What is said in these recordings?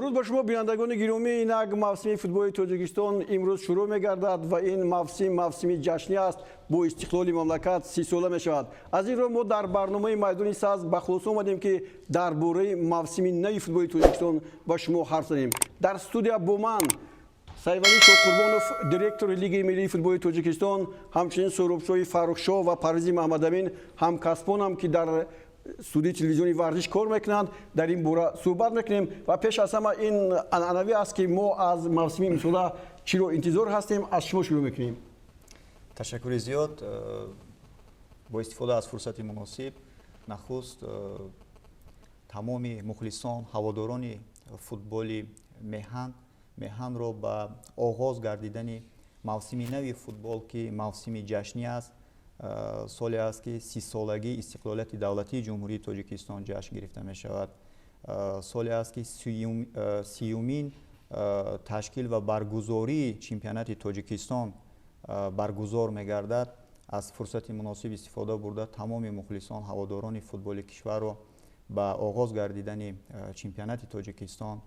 Дуруд ба шумо, бинандагони гиромӣ. Инак мавсими футболи Тоҷикистон имрӯз шурӯъ мегардад ва ин мавсим мавсими ҷашнӣ аст. Бо истиқлоли мамлакат 30сола мешавад. Аз ин рӯ мо дар барномаи Майдони сабз ба хулоса омадем, ки дар бораи мавсими нави футболи Тоҷикистон ба шумо ҳарф занем. Дар студия бо ман Сайвалӣ Шоқурбонов, директори Лигаи миллии футболи Тоҷикистон, ҳамчунин Суҳробшоҳи Фаррухшоҳ ва Парвизи Маҳмадамин, ҳамкасбонам, ки дар студияи телевизиони Варзиш кор мекунанд. Дар ин бора суҳбат мекунем ва пеш аз ҳама ин анъанавӣ аст, ки мо аз мавсими имсола чиро интизор ҳастем, аз шумо шурӯъ мекунем. Ташаккури зиёд. Бо истифода аз фурсати муносиб нахуст тамоми мухлисон, ҳаводорони футболи меҳанро ба оғоз гардидани мавсими нави футбол, ки мавсими ҷашнӣ аст, соле аст, ки 30солагии истиқлолияти давлатии Ҷумҳурии Тоҷикистон ҷашн гирифта мешавад, соле аст, ки 30-умин ташкил ва баргузории чемпионати Тоҷикистон баргузор мегардад, аз фурсати муносиб истифода бурда, тамоми мухлисон, ҳаводорони футболи кишварро ба оғоз гардидани чемпионати Тоҷикистон,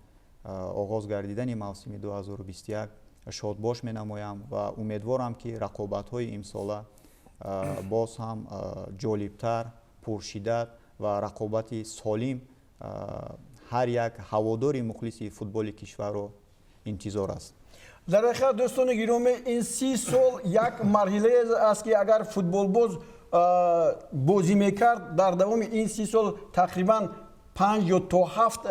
оғоз гардидани мавсими 2021 шодбош менамоям ва умедворам, ки рақобатҳои имсола боз ҳам ҷолибтар, пуршиддат ва рақобати солим ҳар як ҳаводори мухлиси футболи кишварро интизор аст. Дар ҳақиқат, дӯстони гиромӣ, ин 30 сол як марҳилае аст, ки агар футболбоз бозӣ мекард, дар давоми ин 30 сол тақрибан панҷ ё то ҳафт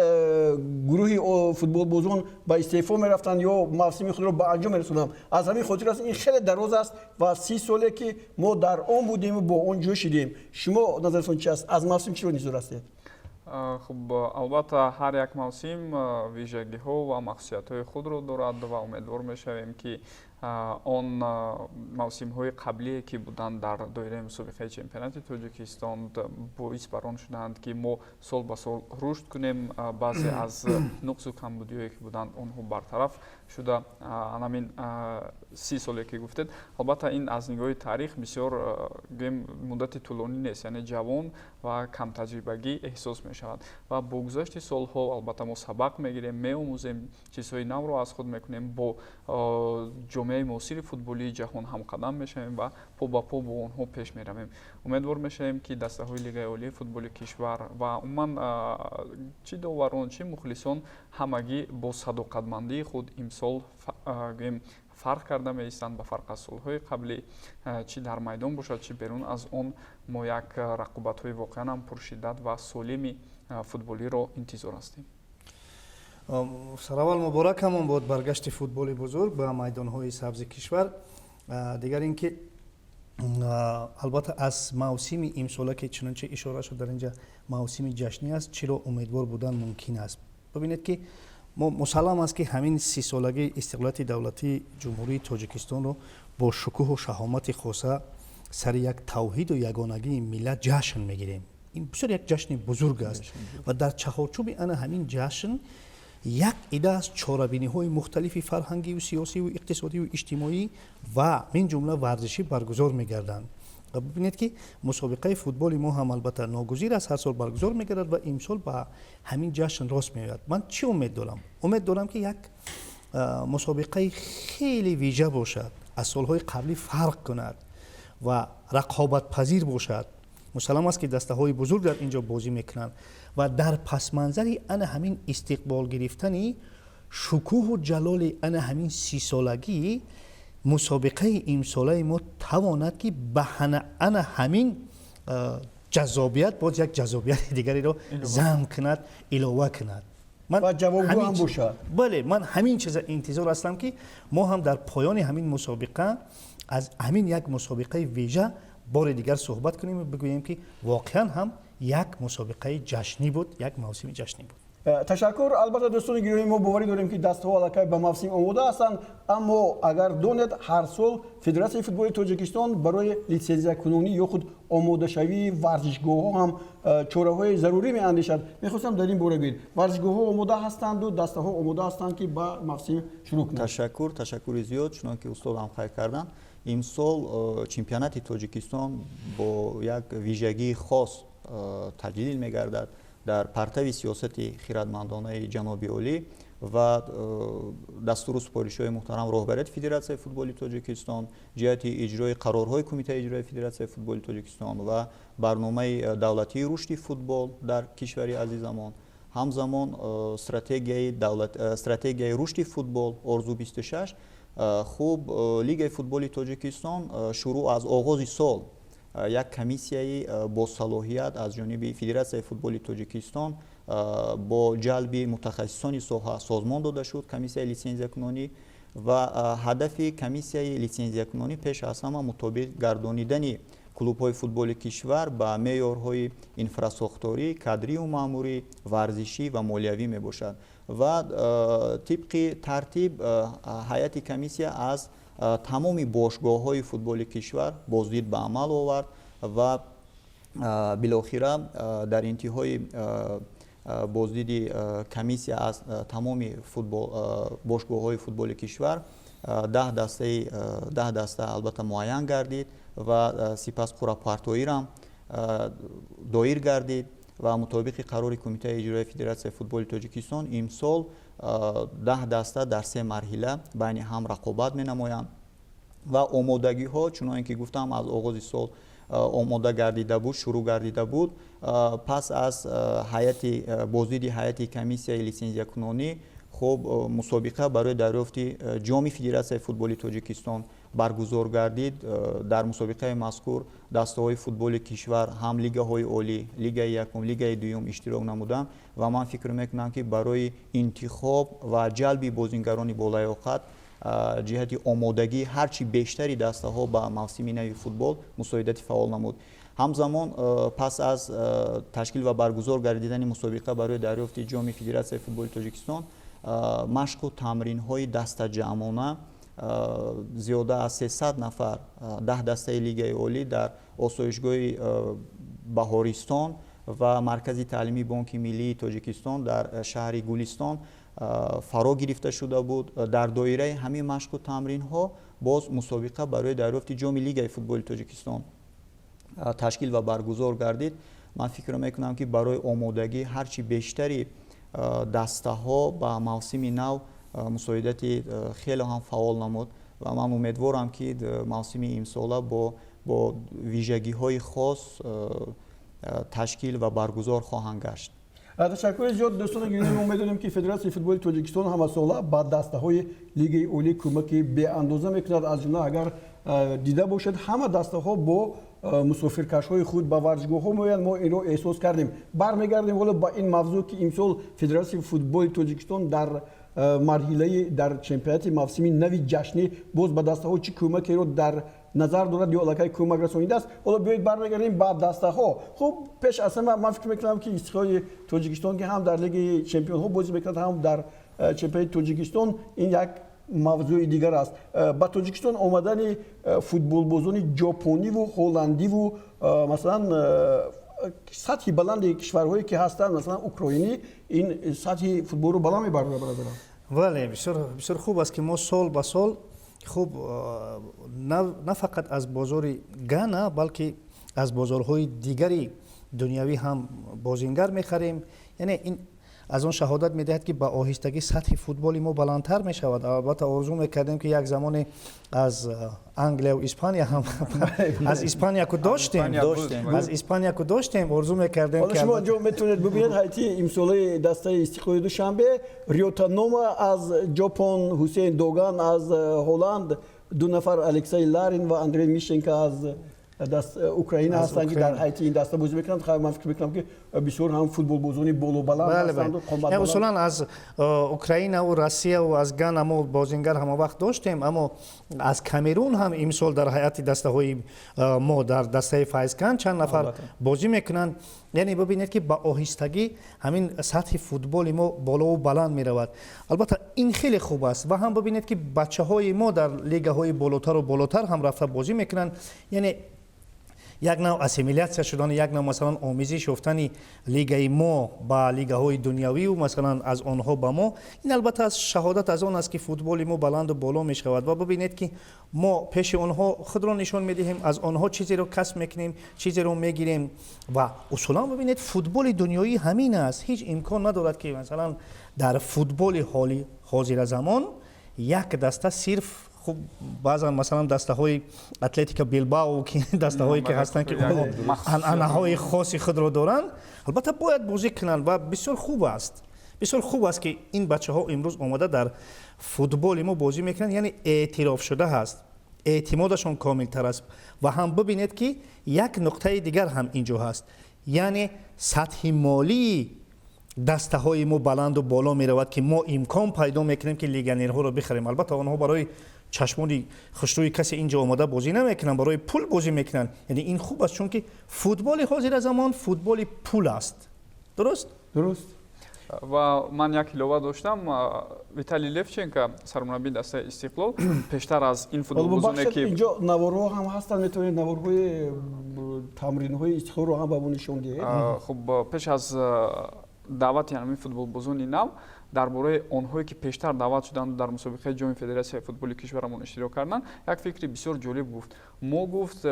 гурӯҳи футболбозон ба истеъфо мерафтанд ё мавсими худро ба анҷом мерасонанд. Аз ҳамин хотир аст, ин хеле дароз аст ва 30 соле, ки мо дар он будему бо он ҷӯшидем. Шумо назаратон чи аст? Аз мавсим чиро интизор ҳастед? Хуб, албатта, ҳар як мавсим вижагиҳо ва махсусиятҳои худро дорад ва умедвор мешавем, ки он мавсимҳои қаблие, ки буданд дар доираи мусобиқаи чемпионати Тоҷикистон, боис бар он шуданд, ки мо сол ба сол рушд кунем. Баъзе аз нуқсу камбудиҳое, ки буданд, онҳо бартараф шуда. Анамин 30 соле, ки гуфтед, албатта, ин аз нигоҳи таърих бисёр, гӯем, муддати тӯлонӣ нест, яъне ҷавон ва камтаҷрибагӣ эҳсос мешавад. Ва бо гузашти солҳо, албатта, мо сабақ мегирем, меомӯзем, чизҳои навро аз худ мекунем, бо ҷомеаи муосири футболии ҷаҳон ҳамқадам мешавем ва по ба по бо онҳо пеш меравем. Умедвор мешавем, ки дастаҳои Лигаи олии футболи кишвар ва умуман чӣ доварон, чӣ мухлисон ҳамагӣ бо садоқатмандии худ имсол, гӯем, фарқ карда меистанд ба фарқ аз солҳои қаблӣ. Чӣ дар майдон бошад, чӣ берун аз он, мо як рақобатҳои воқеан ҳам пуршиддат ва солими футболиро интизор ҳастем. Сараввал муборакамон бод баргашти футболи бузург ба майдонҳои сабзи кишвар. Дигар ин ки, албатта, аз мавсими имсола, ки чунончи ишора шуд дар инҷа, мавсими ҷашнӣ аст, чиро умедвор будан мумкин аст? Бибинед, ки мо мусаллам аст, ки ҳамин 30солагии истиқлолияти давлатии Ҷумҳурии Тоҷикистонро бо шукӯҳу шаҳомати хоса, сари як тавҳиду ягонагии миллат ҷашн мегирем. Ин бисёр як ҷашни бузург аст ва дар чаҳорчӯби ана ҳамин ҷашн як ида аз чорабиниҳои мухталифи фарҳангию сиёсиву иқтисодию иҷтимоӣ ва мин ҷумла варзишӣ баргузор мегарданд. Ва бибинед, ки мусобиқаи футболи мо ҳам, албатта, ногузир аст, ҳар сол баргузор мегардад ва имсол ба ҳамин ҷашн рост меояд. Ман чӣ умед дорам? Умед дорам, ки як мусобиқаи хеле вижа бошад, аз солҳои қаблӣ фарқ кунад ва рақобатпазир бошад. Мусаллам аст, ки дастаҳои бузург дар ин ҷо бозӣ мекунанд ва дар пасманзари ана ҳамин истиқбол гирифтани шукӯҳу ҷалоли ана ҳамин 30солагӣ, мусобиқаи имсолаи мо тавонад, ки ба ана ҳамин ҷаззобият боз як ҷаззобияти дигареро зам кунад, илова кунад. Ва ҷавобгӯ ҳам бошад. Бале, ман ҳамин чиза интизор ҳастам, ки мо ҳам дар поёни ҳамин мусобиқа аз ҳамин як мусобиқаи вижа бори дигар суҳбат кунем ва бигӯем, ки воқеан ҳам як мусобиқаи ҷашнӣ буд, як мавсими ҷашнӣ буд. Ташаккур. Албатта, дӯстони гиромӣ, мо боварӣ дорем, ки дастаҳо аллакай ба мавсим омода ҳастанд. Аммо агар донед, ҳар сол Федератсияи футболи Тоҷикистон барои литсензиякунонӣ ё худ омодашавии варзишгоҳҳо ҳам чораҳои зарурӣ меандешад. Мехостам дар ин бора гӯед: варзишгоҳҳо омода ҳастанду дастаҳо омода ҳастанд, ки ба мавсим шурӯъ кунанд? Ташаккур, ташаккури зиёд. Чунон ки устодам қайд карданд, имсол чемпионати Тоҷикистон бо як вижагии хос таҷлил мегардад. Дар партави сиёсати хирадмандонаи ҷаноби олӣ. Ва дастуру супоришҳои муҳтарам роҳбарияти Федератсияи футболи Тоҷикистон ҷиҳати иҷрои қарорҳои Кумитаи иҷрои Федератсияи футболи Тоҷикистон ва барномаи давлатии рушди футбол дар кишвари азизамон, ҳамзамон стратегияи рушди футбол «Орзу 26», хуб, Лигаи футболи Тоҷикистон шурӯъ аз оғози сол як комиссияи босалоҳият аз ҷониби Федератсияи футболи Тоҷикистон бо ҷалби мутахассисони соҳа созмон дода шуд, комиссияи литсензиякунонӣ. Ва ҳадафи комиссияи литсензиякунонӣ пеш аз ҳама мутобиқ гардонидани клубҳои футболи кишвар ба меъёрҳои инфрасохторӣ, кадрию маъмурӣ, варзишӣ ва молиявӣ мебошад. Ва тибқи тартиб ҳайати комиссия аз тамоми бошгоҳҳои футболи кишвар боздид ба амал овард ва билохира дар интиҳои боздиди комиссия аз тамоми бошгоҳҳои футболи кишвар 10 даста албатта муайян гардид ва сипас қуръапартоирам доир гардид. Ва мутобиқи қарори Кумитаи иҷрои Федератсияи футболи Тоҷикистон имсол 10 даста дар се марҳила байни ҳам рақобат менамоянд. Ва омодагиҳо, чуноне ки гуфтам, аз оғози сол омода гардида буд, шурӯъ гардида буд. Пас аз ҳайати боздиди ҳайати комиссияи литсензиякунонӣ, хуб, мусобиқа барои дарёфти ҷоми Федератсияи футболи Тоҷикистон баргузор гардид. Дар мусобиқаи мазкур дастаҳои футболи кишвар, ҳам лигаҳои олӣ, лигаи якум, лигаи дуюм иштирок намуданд. Ва ман фикр мекунам, ки барои интихоб ва ҷалби бозингарони болаёқат ҷиҳати омодагии ҳарчи бештари дастаҳо ба мавсими нави футбол мусоидати фаъол намуд. Ҳамзамон, пас аз ташкил ва баргузор гардидани мусобиқа барои дарёфти ҷоми Федератсияи футболи Тоҷикистон, машқу тамринҳои дастаҷамъона зиёда аз 300 нафар, 10 дастаи лигаи олӣ дар осоишгоҳи Баҳористон ва маркази таълимии Бонки миллии Тоҷикистон дар шаҳри Гулистон фаро гирифта шуда буд. Дар доираи ҳамин машқу тамринҳо боз мусобиқа барои дарёфти ҷоми Лигаи футболи Тоҷикистон ташкил ва баргузор гардид. Ман фикр мекунам, ки барои омодагӣ ҳарчи бештари дастаҳо ба мавсими нав мусоидати хеле ҳам фаъол намуд. Ва ман умедворам, ки мавсими имсола бо вижагиҳои хос ташкил ва баргузор хоҳанд гашт. Ташаккури зиёд, дӯстони гиромӣ. Мо медонем, ки Федератсияи футболи Тоҷикистон ҳамасола ба дастаҳои лигаи олӣ кӯмаки беандоза мекунад. Аз ҷумла, агар дида бошед, ҳама дастаҳо бо мусофиркашҳои худ ба варзишгоҳҳо меоянд. Мо инро эҳсос кардем. Бармегардем ҳоло ба ин мавзӯъ, ки имсол Федератсияи футболи Тоҷикистон дар марҳилаи дар чемпионати мавсими нави ҷашнӣ боз ба дастаҳо чӣ кӯмакеро дар назар дорад ё аллакай кӯмак расонидааст. Ҳоло биёед, бармегардем ба дастаҳо. Хуб, пеш аз ҳама ман фикр мекунам, ки Истиқлоли Тоҷикистон, ки ҳам дар Лигаи чемпионҳо бозӣ мекунад, ҳам дар чемпионати Тоҷикистон, ин як мавзӯи дигар аст. Ба Тоҷикистон омадани футболбозони ҷопониву ҳолландиву, масалан, сатҳи баланди кишварҳое ки ҳастанд, масалан, украинӣ, ин сатҳи футболро баланд мебарад, бародарам. Бале, бисёр хуб аст, ки мо сол ба сол, хуб, на фақат аз бозори Гана, балки аз бозорҳои дигари дунявӣ ҳам бозингар мехарем. Яъне ин аз он шаҳодат медиҳад, ки ба оҳистагӣ сатҳи футболи мо баландтар мешавад. Албатта, орзу мекардем, ки як замоне аз Англияву Испания ҳам, аз Испания ку доштем, аз Испания ку доштем, орзу мекардем. Шумо ҷо метавонед бубинед ҳайати имсолаи дастаи Истиқлоли Душанбе: Риота Нома аз Ҷопон, Ҳусейн Доган аз Ҳолланд, ду нафар, Алексей Ларин ва Андрей Мишенко, аз даст Украина ҳастанд, ки дар ҳайати ин даста бозӣ мекунанд. Ман фикр мекунам, ки бисёр ҳам футболбозони болобаланд ҳастанд. Усулан аз Украинаву Россияву аз Гана мо бозингар ҳама вақт доштем, аммо аз Камерун ҳам имсол дар ҳайати дастаҳои мо, дар дастаи Файзканд чанд нафар бозӣ мекунанд. Яъне бибинед, ки ба оҳистагӣ ҳамин сатҳи футболи мо болову баланд меравад. Албатта, ин хеле хуб аст. Ва ҳам бибинед, ки бачаҳои мо дар лигаҳои болотару болотар ҳам рафта бозӣ мекунанд. Яъне Як нав ассимилятсия шудани, як нав, масалан, омезиш ёфтани лигаи мо ба лигаҳои дунявию, масалан, аз онҳо ба мо, ин албатта аз шаҳодат аз он аст, ки футболи мо баланду боло мешавад. Ва бибинед, ки мо пеши онҳо худро нишон медиҳем, аз онҳо чизеро касб мекунем, чизеро мегирем. Ва усулан, бибинед, футболи дунёӣ ҳамин аст. Ҳеҷ имкон надорад, ки, масалан, дар футболи ҳоли ҳозира замон як даста сирф. Хуб, баъзан, масалан, дастаҳои Атлетика Билбао, ки дастаҳое ки ҳастанд, ки анъанаҳои хоси худро доранд, албатта бояд бозӣ кунанд. Ва бисёр хуб аст, бисёр хуб аст, ки ин бачаҳо имрӯз омада дар футболи мо бозӣ мекунанд, яъне эътирофшуда ҳаст, эътимодашон комилтар аст. Ва ҳам бибинед, ки як нуқтаи дигар ҳам ин ҷо ҳаст, яъне сатҳи молии дастаҳои мо баланду боло меравад, ки мо имкон пайдо мекунем, ки легионерҳоро бихарем. Албатта, онҳо барои чашмони хушрӯи касе инҷо омода бозӣ намекунанд, барои пул бозӣ мекунанд. Яъне ин хуб аст, чунки футболи ҳозира замон футболи пул аст. Дуруст? Дуруст. Ва ман як илова доштам. Виталий Левченко, сармураббии дастаи Истиқлол, пештар аз ин футболбозоне ки Инҷо наворҳо ҳам ҳастанд, метавонед наворҳои тамринҳои Истиқлолро ҳам ба мо нишон диҳед. Хуб, пеш аз даъвати ҳамин футболбозони нав, дар бораи онҳое, ки пештар даъват шуданд, дар мусобиқаи Ҷоми Федератсияи футболи кишварамон иштирок карданд, як фикри бисёр ҷолиб гуфт. Мо, гуфт,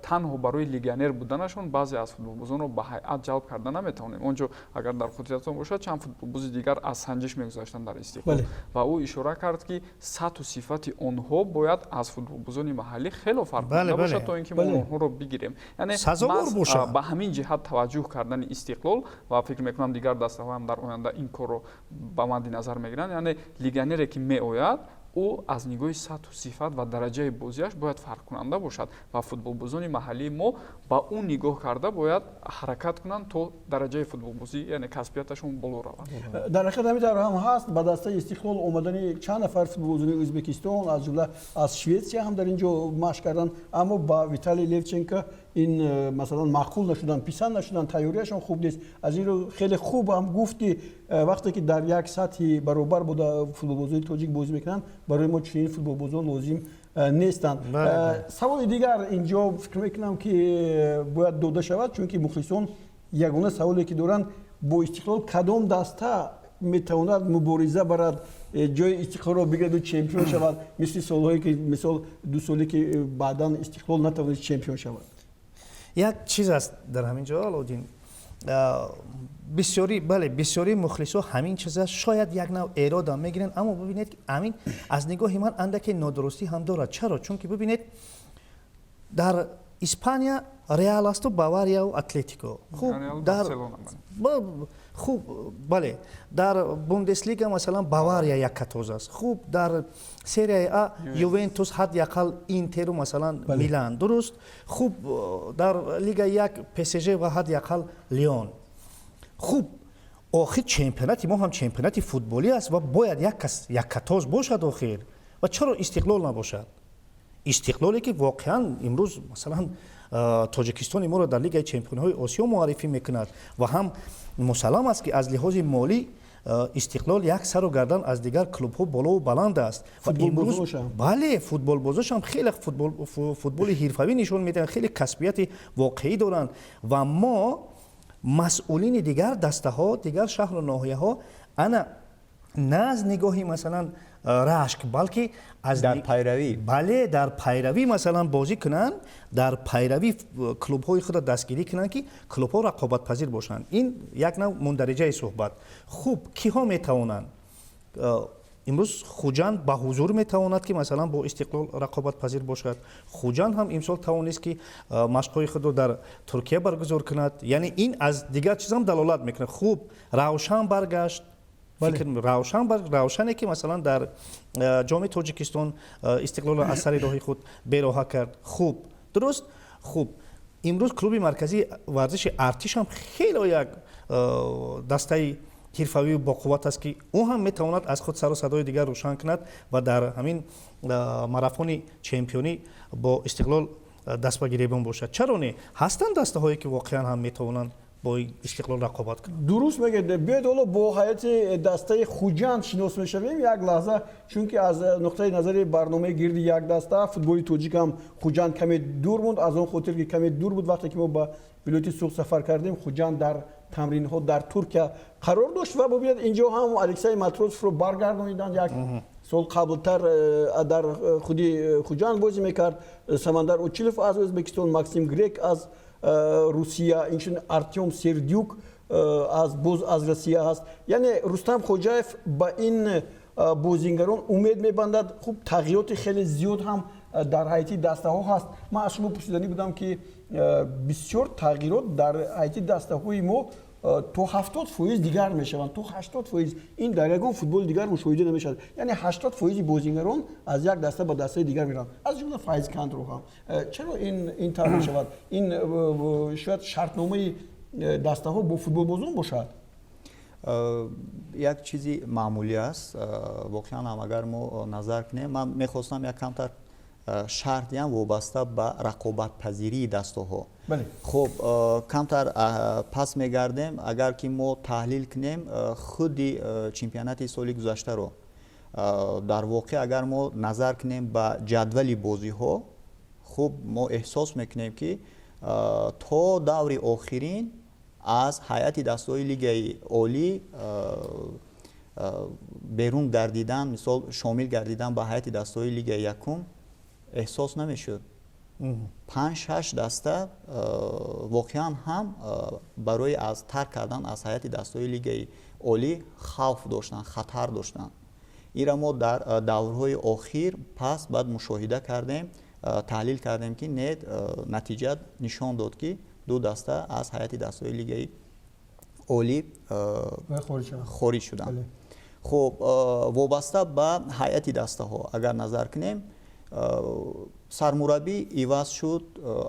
танҳо барои легионер буданашон баъзе аз футболбозонро ба ҳайат ҷалб карда наметавонем. Он ҷо, агар дар хотиратон бошад, чанд футболбози дигар аз санҷиш мегузаштанд дар Истиқлол ва ӯ ишора кард, ки сатҳу сифати онҳо бояд аз футболбозони маҳаллӣ хело фарқкунанда бошад, то ин ки мо онҳоро бигирем. Яъне ба ҳамин ҷиҳат таваҷҷӯҳ кардани Истиқлол, ва фикр мекунам, дигар дастаҳоам дар оянда ин корро ба мадди назар мегиранд, яъне легионере, ки меояд, ӯ аз нигоҳи сатҳу сифат ва дараҷаи бозиаш бояд фарқкунанда бошад ва футболбозони маҳаллии мо ба ӯ нигоҳ карда бояд ҳаракат кунанд, то дараҷаи футболбозӣ, яъне касбияташон боло равад. Дар ҳақиқат, ҳамин тавр ҳам ҳаст. Ба дастаи Истиқлол омадани чанд нафар футболбозони Ӯзбекистон, аз ҷумла аз Шветсия ҳам дар ин ҷо машқ карданд, аммо ба Виталий Левченко ин, масалан, маъқул нашуданд, писанд нашуданд, тайёрияшон хуб нест. Аз ин рӯ хеле хуб ҳам гуфт, ки вақте ки дар як сатҳи баробар буда футболбозони тоҷик бозӣ мекунанд, барои мо чунин футболбозон лозим нестанд. Саволи дигар инҷо, фикр мекунам, ки бояд дода шавад, чунки мухлисон ягона саволе, ки доранд: бо Истиқлол кадом даста метавонад мубориза барад, ҷои Истиқлолро бигираду чемпион шавад, мисли солҳое, ки мисол 2 соле, ки баъдан Истиқлол натавонист чемпион шавад? Як чиз аст дар ҳамин ҷо, Алоуддин. Бисёрӣ, бале, бисёри мухлисо ҳамин чиза шояд як нав эродам мегиранд, аммо бибинед, ки ҳамин аз нигоҳи ман андаке нодурустӣ ҳам дорад. Чаро? Чунки бибинед, дар Испания Реал асту, Баварияу Атлетико. Хуб, дар хуб, бале, дар Бундеслига, масалан, Бавария яккатоз аст. Хуб, дар Серияи А Ювентус, ҳадди ақал Интеру, масалан, Милан. Дуруст? Хуб, дар Лига як ПСЖ ва ҳадди ақал Лион. Хуб, охир чемпионати мо ҳам чемпионати футболӣ аст ва бояд як кас яккатоз бошад охир. Ва чаро Истиқлол набошад? Истиқлоле, ки воқеан имрӯз, масалан, Тоҷикистони моро дар Лигаи чемпионҳои Осиё муаррифӣ мекунад. Ва ҳам мусаллам аст, ки аз лиҳози молӣ Истиқлол як сару гардан аз дигар клубҳо болову баланд аст. Ва имрӯз, бале, футболбозошам хеле футболи ҳирфавӣ нишон медиҳанд, хеле касбияти воқеӣ доранд. Ва мо, масъулини дигар дастаҳо, дигар шаҳру ноҳияҳо, ана на аз нигоҳи, масалан, рашк, балки аз дар пайравӣ. Бале, дар пайравӣ, масалан, бозӣ кунанд, дар пайравӣ клубҳои худро дастгирӣ кунанд, ки клубҳо рақобатпазир бошанд. Ин як нав мундариҷаи суҳбат. Хуб, киҳо метавонанд имрӯз? Хуҷанд ба ҳузур метавонад, ки, масалан, бо Истиқлол рақобатпазир бошад. Хуҷанд ҳам имсол тавонист, ки машқҳои худро дар Туркия баргузор кунад, яъне ин аз дигар чизам далолат мекунад. Хуб, Равшан баргашт, Равшан, Равшане, ки, масалан, дар Ҷоми Тоҷикистон Истиқлолро аз сари роҳи худ бероҳа кард. Хуб, дуруст. Хуб, имрӯз клуби марказии варзиши Артиш ҳам хело як дастаи ҳирфавию боқувват аст, ки ӯ ҳам метавонад аз худ сару садои дигар рӯшан кунад ва дар ҳамин марафони чемпионӣ бо Истиқлол даст ба гиребон бошад. Чаро не? Ҳастанд дастаҳое, ки воқеан ҳам метавонанд. Бо Истиқлол рақобат кунанд. Дуруст мегӯед. Биёед, ҳоло бо ҳайати дастаи Хуҷанд шинос мешавем як лаҳза, чунки аз нуқтаи назари барномаи «Гирди як даста» футболи тоҷик ҳам Хуҷанд каме дур монд, аз он хотир ки каме дур буд. Вақте ки мо ба вилояти Суғд сафар кардем, Хуҷанд дар тамринҳо дар Туркия қарор дошт. Ва бубинед, инҷо ҳам Алексей Матросовро баргардониданд. Як сол қаблтар дар худи Хуҷанд бозӣ мекард. Самандар Очилов аз Ӯзбекистон, Максим Грек аз Русия, инчунин Артем Сердюк аз боз аз Россия ҳаст. Яъне Рустам Хоҷаев ба ин бозингарон умед мебандад. Хуб, тағйироти хеле зиёд ҳам дар ҳайати дастаҳо ҳаст. Ман аз шумо пурсиданӣ будам, ки бисёр тағйирот дар ҳайати дастаҳои мо то 70% дигар мешаванд, то 80%. Ин дар ягон футболи дигар мушоҳида намешавад, яъне 80 фоизи бозингарон аз як даста ба дастаи дигар мераванд, аз ҷумла Файзкандро ҳам. Чаро ин тавр мешавад? Ин шояд шартномаи дастаҳо бо футболбозон бошад? Як чизи маъмулӣ аст воқеан ҳам. Агар мо назар кунем, ман мехостам як камтар шарҳ диҳам вобаста ба рақобатпазирии дастаҳо. Хуб, камтар пас мегардем. Агар ки мо таҳлил кунем худи чемпионати соли гузаштаро, дар воқеъ, агар мо назар кунем ба ҷадвали бозиҳо, хуб, мо эҳсос мекунем, ки то даври охирин аз ҳайати дастаҳои лигаи олӣ берун гардидан, мисол, шомил гардидан ба ҳайати дастаҳои лигаи якум эҳсос намешуд. Панҷ, шаш даста воқеан ҳам барои аз тарк кардан аз ҳайати дастаҳои лигаи олӣ хавф доштанд, хатар доштанд. Инра мо дар даврҳои охир пас баъд мушоҳида кардем, таҳлил кардем, ки не, натиҷа нишон дод, ки ду даста аз ҳайати дастаҳои лигаи олӣ хориҷ шуданд. Хуб, вобаста ба ҳайати дастаҳо агар назар кунем, сармураббӣ иваз шуд.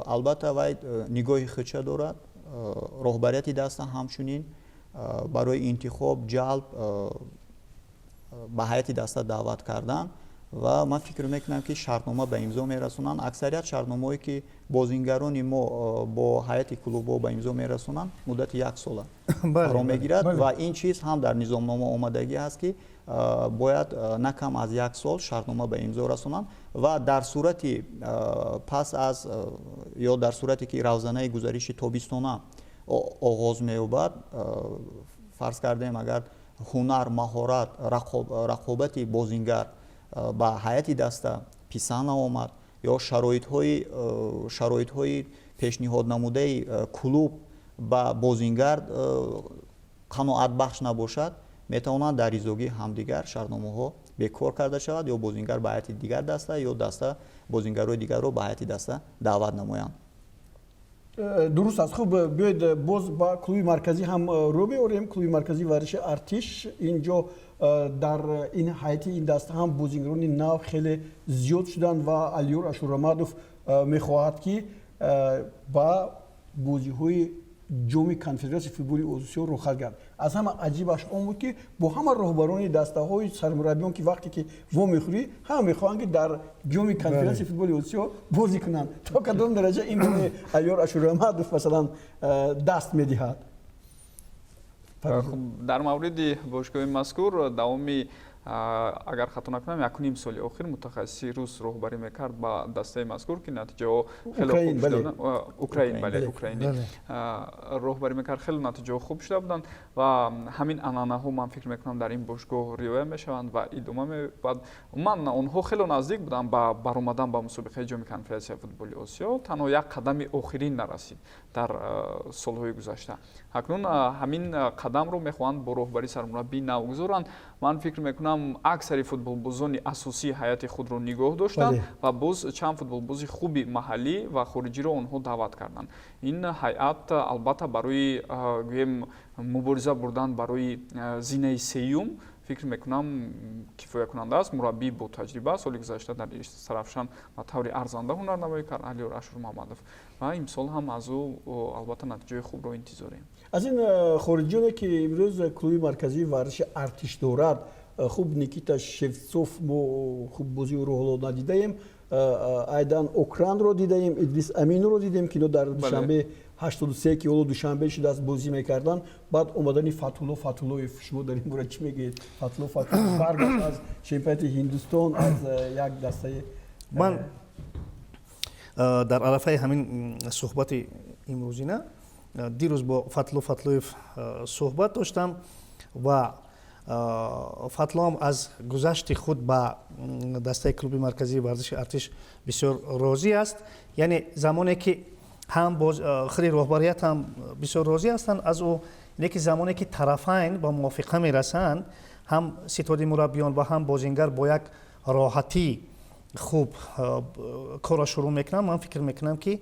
Албатта, вай нигоҳи худша дорад, роҳбарияти даста ҳамчунин барои интихоб, ҷалб, ба ҳайати даста даъват кардан. Ва ман фикр мекунам, ки шартнома ба имзо мерасонанд. Аксарият шартномаҳое, ки бозингарони мо бо ҳайати клубҳо ба имзо мерасонанд, муддати як сола фаро мегирад. Ва ин чиз ҳам дар низомнома омадагӣ ҳаст, ки бояд на кам аз як сол шартнома ба имзо расонанд. Ва дар сурати пас аз ё дар сурате ки равзанаи гузариши тобистона оғоз меёбад, фарз кардем, агар ҳунар, маҳорат, рақобати бозингар ба ҳайати даста писанд наомад ё шароитҳои пешниҳоднамудаи клуб ба бозингар қаноатбахш набошад, метавонанд дар ризогии ҳамдигар шартномаҳо бекор карда шавад, ё бозингар ба ҳайати дигар даста, ё даста бозингарҳои дигарро ба ҳайати даста даъват намоянд. Дуруст аст. Хуб, биёед, боз ба клуби марказӣ ҳам рӯ меорем. Клуби марказии варзиши Артиш. Инҷо дар ин ҳайати ин даста ҳам бозингарони нав хеле зиёд шуданд ва Алиёр Ашурамадов мехоҳад, ки ба бозиҳои Ҷоми Конфедератсияи футболи Осиё рухсат гардад. Аз ҳама аҷибаш он буд, ки бо ҳама роҳбарони дастаҳои сармураббиён, ки вақте ки вомехӯрӣ, ҳама мехоҳанд, ки дар Ҷоми Конфедератсияи футболи Осиё бозӣ кунанд. То кадом дараҷа ин Алиёр Ашурамадов, масалан, даст медиҳад? Дар мавриди бошгоҳи мазкур, давоми, агар хато накунам, якуним соли охир мутахассиси рус роҳбарӣ мекард ба дастаи мазкур, ки натиҷаҳо хеле хуб шуда. Украин, бале, украинӣ роҳбарӣ мекард, хеле натиҷаҳо хуб шуда буданд. Ва ҳамин анъанаҳо, ман фикр мекунам, дар ин бошгоҳ риоя мешаванд ва идома меёбад. Умуман, онҳо хеле наздик буданд ба баромадан ба мусобиқаи Ҷоми Конфедератсияи футболи Осиё, танҳо як қадами охирин нарасид дар солҳои гузашта. Акнун ҳамин қадамро мехоҳанд бо роҳбарии сармураббии нав гузоранд. Ман фикр мекунам, аксари футболбозони асосии ҳайати худро нигоҳ доштанд ва боз чанд футболбози хуби маҳаллӣ ва хориҷиро онҳо даъват карданд. Ин ҳайат, албатта, барои, гӯем, мубориза бурдан барои зинаи сеюм, фикр мекунам, кифоякунанда аст. Мураббӣ бо таҷриба, соли гузашта дар Истаравшан ба таври арзанда ҳунарнамоӣ кард Алиёр Ашурмамадов ва имсол ҳам аз ӯ, албатта, натиҷаи хубро интизорем. Аз ин хориҷиёне, ки имрӯз клуби марказии варзиши Артиш дорад, хуб, Никита Шевцов, мо хуб бозии ӯро ҳоло надидаем, Айдан Окранро дидаем, Идрис Аминро дидем, ки ино дар Душанбе. 83, ки ҳоло Душанбе шудааст, бозӣ мекарданд. Баъд омадани Фатҳулло Фатҳуллоев, шумо дар ин бора чӣ мегӯед? Фатҳулло Фатҳуллоев баргашт аз чемпионати Ҳиндустон, аз як дастаи Ман дар арафаи ҳамин суҳбати имрӯзина дирӯз бо Фатло Фатлоев суҳбат доштам ва Фатлоам аз гузашти худ ба дастаи клуби марказии варзиши Артиш бисёр розӣ аст. Яъне замоне ки ҳам худи роҳбарият ҳам бисёр розӣ ҳастанд аз ӯ, лекин замоне ки тарафайн ба мувофиқа мерасанд, ҳам ситоди мураббиён ва ҳам бозингар бо як роҳатӣ хуб корро шурӯъ мекунанд, ман фикр мекунам, ки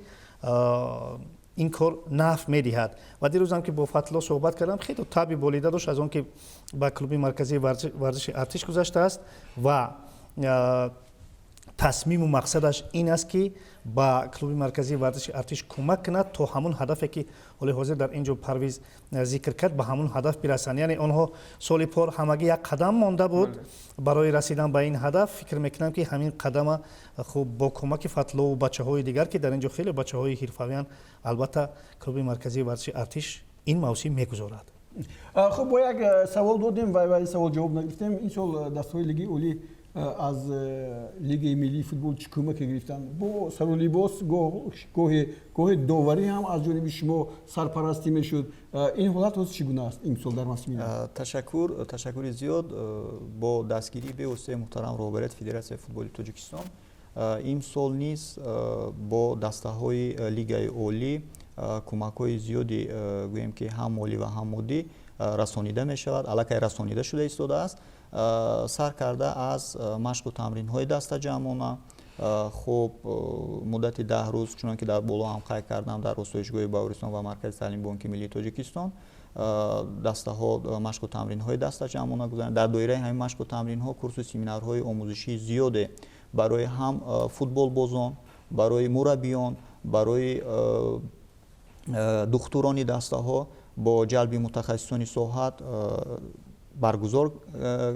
ин кор нафъ медиҳад. Ва дирӯзам ки бо Фатло суҳбат кардам, хеле таби болида дошт аз он ки ба клуби марказии варзиши Артиш гузаштааст ва тасмиму мақсадаш ин аст, ки ба клуби марказии варзиши Артиш кӯмак кунад, то ҳамун ҳадафе ки ҳоли ҳозир дар ин ҷо Парвиз зикр кард, ба ҳамун ҳадаф бирасанд. Яъне онҳо соли пор ҳамагӣ як қадам монда буд барои расидан ба ин ҳадаф. Фикр мекунам, ки ҳамин қадама хуб бо кӯмаки Фатлову бачаҳои дигар, ки дар ин ҷо хеле бачаҳои ҳирфавиянд, албатта клуби марказии варзиши Артиш ин мавсим мегузорад. Хуб, бо як савол додем ва ин савол ҷавоб нагирифтем. Ин сол дастаҳои Лигаи Олӣ аз Лигаи миллии футбол чӣ кӯмаке гирифтанд? Бо сару либос, гоҳе доварӣ ҳам аз ҷониби шумо сарпарастӣ мешуд. Ин ҳолат ҳоз чӣ гуна аст имсол дар мавсими? Ташаккур, ташаккури зиёд. Бо дастгирии бевоситаи муҳтарам роҳбарияти Федератсияи футболи Тоҷикистон имсол низ бо дастаҳои Лигаи Олӣ кӯмакҳои зиёди, гӯем ки ҳам молӣ ва ҳам моддӣ расонида мешавад, аллакай расонида шуда истодааст, сар карда аз машқу тамринҳои дастаҷамъона. Хуб, муддати 10 рӯз, чунон ки дар боло ҳам қайд кардам, дар осоишгоҳи Баҳористон ва Маркази таълими Бонки Миллии Тоҷикистон дастаҳо машқу тамринҳои дастаҷамъона гузаранд. Дар доираи ҳамин машқу тамринҳо курсу семинарҳои омӯзишии зиёде барои ҳам футболбозон, барои мураббиён, барои духтурони дастаҳо бо ҷалби мутахассисони соҳат баргузор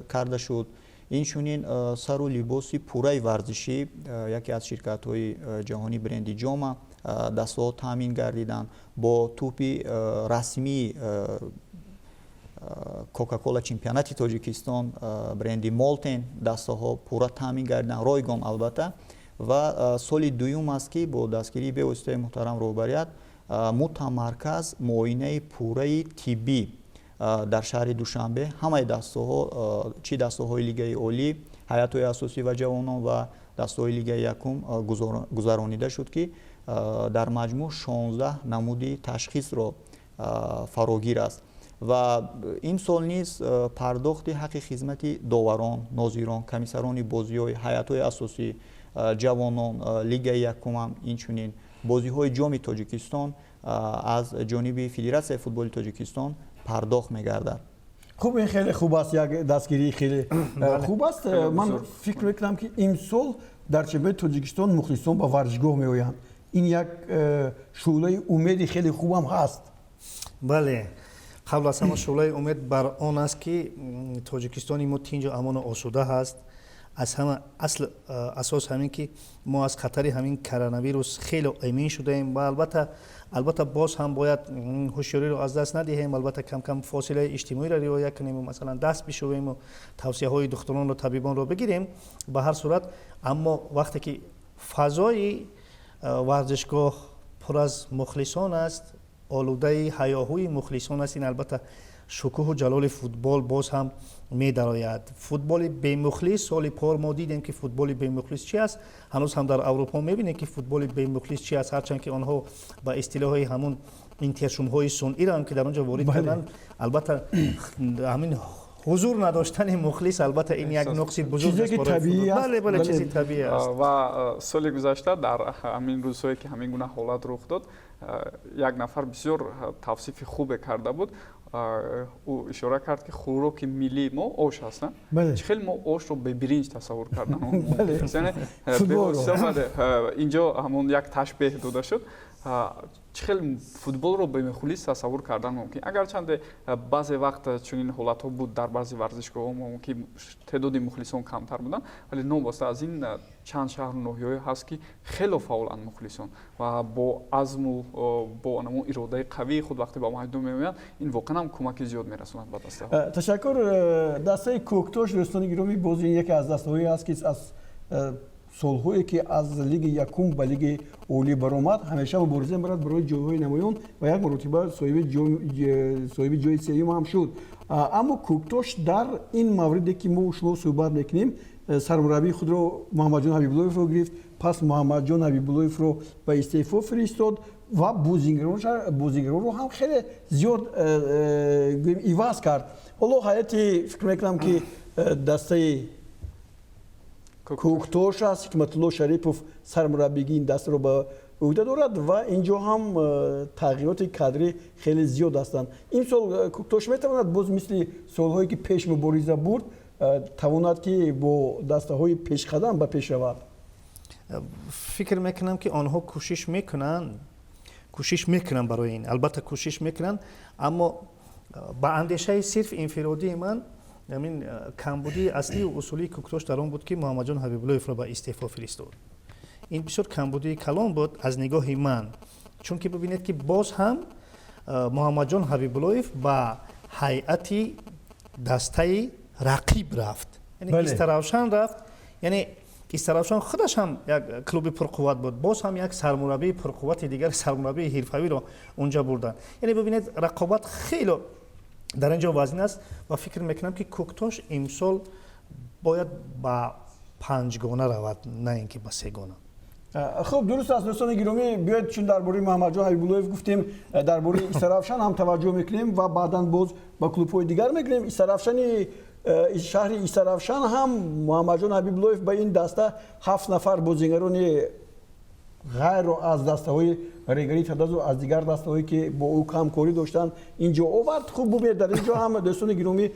карда шуд. Инчунин сару либоси пурраи варзишӣ яке аз ширкатҳои ҷаҳонӣ, бренди Ҷома, дастаҳо таъмин гардиданд, бо тӯпи расмии Кока-Кола чемпионати Тоҷикистон, бренди Молтен, дастаҳо пурра таъмин гардиданд, ройгон албатта. Ва соли дуюм аст, ки бо дастгирии бевоситаи муҳтарам роҳбарият мутамарказ муоинаи пурраи тиббӣ дар шаҳри Душанбе ҳамаи дастаҳо, чӣ дастаҳои Лигаи Олӣ, ҳайатҳои асосӣ ва ҷавонон ва дастаҳои Лигаи якум гузаронида шуд, ки дар маҷмӯъ 16 намуди ташхисро фарогир аст. Ва имсол низ пардохти ҳаққи хизмати доварон, нозирон, комиссарони бозиҳои ҳайатҳои асосӣ, ҷавонон, Лигаи якумам, инчунин бозиҳои Ҷоми Тоҷикистон аз ҷониби Федератсияи футболи Тоҷикистон пардохт мегардад. Хуб, ин хеле хуб аст, як дастгирии хеле хуб аст. Ман фикр мекунам, ки имсол дар чемпионати Тоҷикистон мухлисон ба варзишгоҳ меоянд. Ин як шӯълаи умеди хеле хубам ҳаст. Бале, қабл аз ҳама шӯълаи умед бар он аст, ки Тоҷикистони мо тинҷу амону осуда ҳаст. Аз ҳама асл асос ҳамин ки мо аз хатари ҳамин коронавирус хеле эмин шудаем ва албатта боз ҳам бояд ҳушёриро аз даст надиҳем, албатта кам-кам фосилаи иҷтимоиро риоя кунем, масалан даст бишӯвему тавсияҳои духтуронро, табибонро бигирем. Ба ҳар сурат, аммо вақте ки фазои варзишгоҳ пур аз мухлисон аст, олудаи ҳаёҳӯи мухлисон аст, ин албатта шукӯҳу ҷалоли футбол боз ҳам медарояд. Футболи бемухлис, соли пор мо дидем, ки футболи бемухлис чи аст. Ҳанӯз ҳам дар Аврупо мебинем, ки футболи бемухлис чи аст, ҳарчанд ки онҳо ба истилоҳи ҳамун интершумҳои сунъиро ҳам ки дар он ҷо ворид карданд, албатта ҳамин ҳузур надоштани мухлис, албатта ин як нуқси бузург. Бале, чизи табиӣ аст. Ва соли гузашта дар ҳамин рӯзҳое ки ҳамин гуна ҳолат рух дод, як нафар бисёр тавсифи хубе карда буд. Ӯ ишора кард, ки хӯроки миллии мо ош аст. Чӣ хел мо ошро бебиринҷ тасаввур кардан? Инҷо ҳамон як ташбеҳ дода шуд. Чӣ хел футболро бемухлис тасаввур кардан мумкин? Агарчанде баъзе вақт чунин ҳолатҳо буд дар баъзе варзишгоҳҳо, ки теъдоди мухлисон камтар буданд, вале новобаста аз ин чанд шаҳру ноҳияҳое ҳаст, ки хело фаъоланд мухлисон ва бо азму бо анамон иродаи қавии худ вақте ба майдон меоянд, ин воқеан ҳам кӯмаки зиёд мерасонад ба дастаҳо. Ташаккур. Дастаи Кӯктош, дӯстони гиромӣ, боз ин яке аз дастаҳое аст, ки аз солҳое, ки аз лиги якум ба лиги олӣ баромад, ҳамеша мубориза мебарад барои ҷойҳои намоён ва як маротиба соҳиби ҷои сеюм ҳам шуд. Аммо Кӯктош дар ин мавриде, ки мо шумо суҳбат мекунем, сармураббии худро Муҳаммадҷон Ҳабибуллоевро гирифт, пас Муҳаммадҷон Ҳабибуллоевро ба истеъфо фиристод ва бозигаронро ҳам хеле зиёд гӯем иваз кард. Ҳоло ҳайати, фикр мекунам, ки дастаи Кӯктош аст. Ҳикматулло Шарипов сармураббигии ин дастаро ба ӯҳда дорад ва инҷо ҳам тағйироти кадрӣ хеле зиёд ҳастанд. Имсол Кӯктош метавонад боз мисли солҳое, ки пеш мубориза бурд, тавонад, ки бо дастаҳои пешқадам ба пеш равад? Фикр мекунам, ки онҳо кӯшиш мекунанд барои ин, албатта, кӯшиш мекунанд, аммо ба андешаи сирф инфиродии ман, ҳамин камбудии аслию усулии Кӯктош дар он буд, ки Муҳаммадҷон Ҳабибуллоевро ба истеъфо фиристод. Ин бисёр камбудии калон буд аз нигоҳи ман, чунки бибинед, ки боз ҳам Муҳаммадҷон Ҳабибуллоев ба ҳайати дастаи рақиб рафт, яъне Истаравшан рафт. Яъне Истаравшан худаш ҳам як клуби пурқувват буд, боз ҳам як сармураббии пурқуввати дигар, сармураббии ҳирфавиро унҷа бурданд. Яъне бибинед, рақобат хело дар ин ҷо вазнин аст ва фикр мекунам, ки Кӯктош имсол бояд ба панҷгона равад, на ин ки ба сегона. Хуб, дуруст аст. Дӯстони гиромӣ, биёед, чун дар бораи Муҳаммадҷон Ҳабибуллоев гуфтем, дар бораи Истаравшан ҳам таваҷҷӯҳ мекунем ва баъдан боз ба клубҳои дигар мекунем. Истаравшани, шаҳри Истаравшан ҳам Муҳаммадҷон Ҳабибуллоев ба ин даста ҳафт нафар бозигарони ғайро аз дастаҳои Регари Тадазу, аз дигар дастаҳое, ки бо ӯ ҳамкорӣ доштанд, инҷо овард. Хуб, бубинед, дар инҷо ҳам, дӯстони гиромӣ,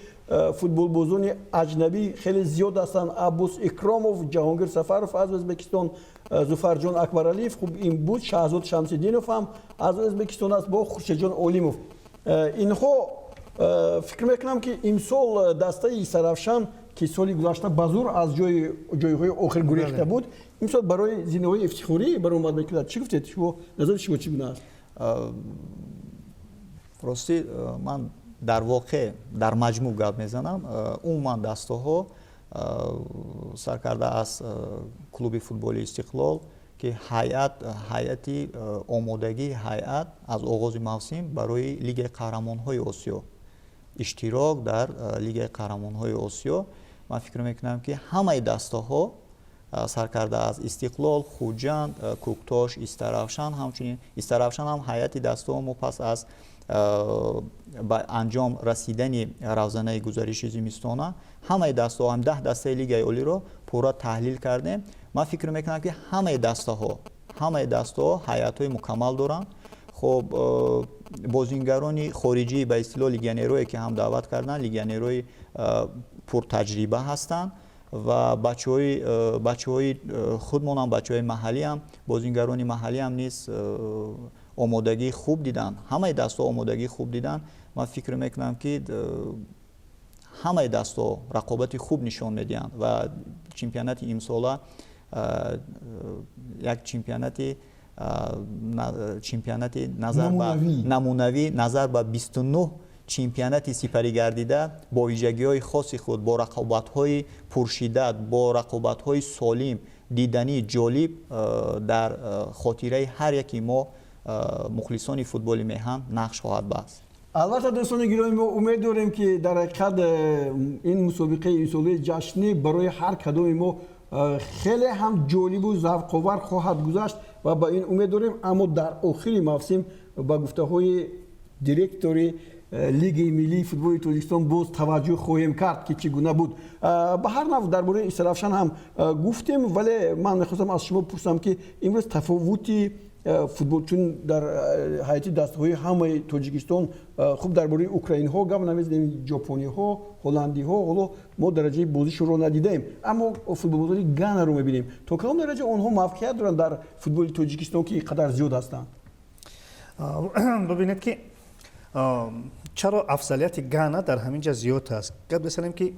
футболбозони аҷнабӣ хеле зиёд ҳастанд: Аббос Икромов, Ҷаҳонгир Сафаров аз Ӯзбекистон, Зуфарҷон Акбаралиев, хуб, ин буд, Шаҳзод Шамсиддинов ҳам аз Ӯзбекистон аст бо Хуршедҷон Олимов. Инҳо, фикр мекунам, ки имсол дастаи Истаравшан, ки соли гузашта ба зур аз ҷойҳои охир гурехта буд, имсол барои зинаҳои ифтихорӣ баромад мекунад. Чӣ гуфтед шумо, назари шумо чӣ гуна аст? Ростӣ, ман дар воқеъ дар маҷмӯъ гап мезанам. Умуман дастаҳо, сар карда аз клуби футболи Истиқлол, ки ҳайати омодагии ҳайат аз оғози мавсим барои Лигаи қаҳрамонҳои Осиё, иштирок дар Лигаи қаҳрамонҳои Осиё, ман фикр мекунам, ки ҳамаи дастаҳо, сар карда аз Истиқлол, Хуҷанд, Кӯктош, Истаравшан, ҳамчунин Истаравшан ҳам ҳайати дастаҳо мо пас аз ба анҷом расидани равзанаи гузариши зимистона ҳамаи дастаҳо, ҳам 10 дастаи лигаи олиро пурра таҳлил кардем. Ман фикр мекунам, ки ҳамаи дастаҳо ҳайатҳои мукаммал доранд. Хоб, бозингарони хориҷӣ, ба истилоҳ легионерое, ки ҳам даъват карданд, легионерҳои пуртаҷриба ҳастанд ва бачаҳои худмонам, бачаҳои маҳаллиам, бозингарони маҳаллиам низ омодагии хуб диданд. Ҳамаи дастаҳо омодагии хуб диданд. Ман фикр мекунам, ки ҳамаи дастаҳо рақобати хуб нишон медиҳанд ва чемпионати имсола як чемпионати назар ба намунавӣ, назар ба 29 чемпионати сипарӣ гардида, бо вижагиҳои хоси худ, бо рақобатҳои пуршиддат, бо рақобатҳои солим, диданӣ, ҷолиб, дар хотираи ҳар яки мо, мухлисони футболи меҳан, нақш хоҳад баст. Албатта, дӯстони гиромӣ, мо умед дорем, ки дар ҳақиқат ин мусобиқаи имсолаи ҷашнӣ барои ҳар кадоми мо хеле ҳам ҷолибу завқовар хоҳад гузашт ва ба ин умед дорем. Аммо дар охири мавсим ба гуфтаҳои директори Лигаи миллии футболи Тоҷикистон боз таваҷҷӯҳ хоҳем кард, ки чӣ гуна буд. Ба ҳар нав, дар бораи Истаравшан ҳам гуфтем, вале ман мехостам аз шумо пурсам, ки имрӯз тафовути футбол, чун дар ҳайати дастаҳои ҳамаи Тоҷикистон, хуб, дар бораи украинҳо гап намезанем, ҷопониҳо, ҳолландиҳо, ҳоло мо дараҷаи бозишонро надидаем, аммо футболбозони Ганаро мебинем. То кадом дараҷа онҳо мавқеият доранд дар футболи Тоҷикистон, ки ин қадар зиёд ҳастанд? Бибинед, ки чаро афзалияти Гана дар ҳамин ҷа зиёд аст. Гап бисанем, ки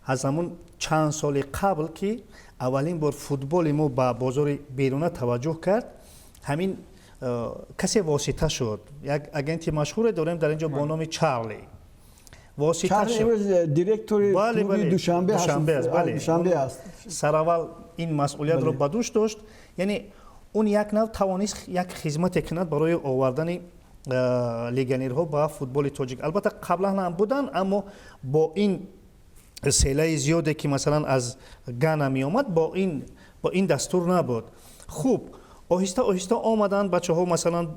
аз ҳамун чанд соли қабл, ки аввалин бор футболи мо ба бозори беруна таваҷҷӯҳ кард, ҳамин касе восита шуд. Як агенти машҳуре дорем дар ин ҷо бо номи Чарли. Восита шуд, директори клуби Душанбе. Душанбе аст. Сараввал ин масъулиятро ба дӯш дошт, яъне он як нав тавонист як хизмате кунад барои овардани легионерҳо ба футболи тоҷик. Албатта, қаблан ҳам буданд, аммо бо ин селаи зиёде, ки масалан аз Гана меомад, бо ин дастур набуд. Хуб, оҳиста оҳиста омаданд бачаҳо, масалан,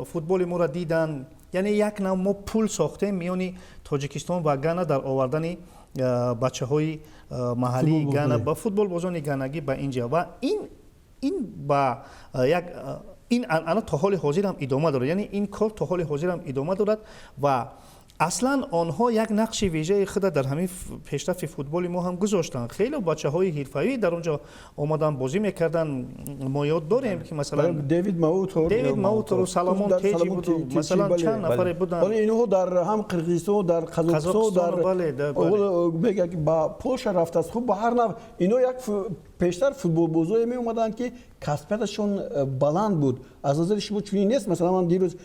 футболи моро диданд. Яъне як нав мо пул сохтем миёни Тоҷикистон ва Гана дар овардани бачаҳои маҳаллии Гана ба футболбозони ганагӣ ба ин ҷа. Ва ин ба як ин анъана то ҳоли ҳозир ҳам идома дорад, яъне ин кор то ҳоли ҳозир ҳам идома дорад. Ва аслан онҳо як нақши вижаи худа дар ҳамин пешрафти футболи мо ҳам гузоштанд. Хеле бачаҳои ҳирфавӣ дар он ҷо омаданд, бозӣ мекарданд. Мо ёд дорем, ки масалан Дэвид Маутор. Дэвид Маутор, Саломон Теҷи буду, масалан, чанд нафаре буданд. Инҳо дар ҳам Қирғизистон, дар Қазоқистон, дар мегӯяд, ки ба Полша рафтааст. Хуб, ба ҳар нав инҳо як пештар футболбозое меомаданд, ки касбияташон баланд буд. Аз назари шумо чунин нест? Масалан, ман дирӯз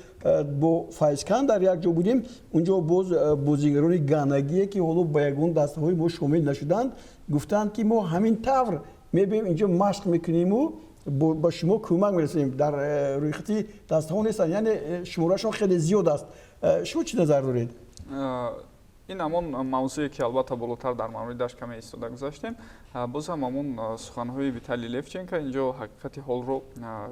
бо Файзкан дар як ҷо будем. Унҷо боз бозигарони ганагие, ки ҳоло ба ягон дастаҳои мо шомил нашуданд, гуфтанд, ки мо ҳамин тавр мебием, инҷо машқ мекуниму ба шумо кӯмак мерасонем. Дар рӯйхати дастаҳо нестанд, яъне шуморашон хеле зиёд аст. Шумо чӣ назар доред? Ин ҳамон мавзӯе, ки албатта болотар дар мавридаш каме истода гузаштем. Боз ҳам ҳамон суханҳои Виталий Левченко инҷо ҳақиқати ҳолро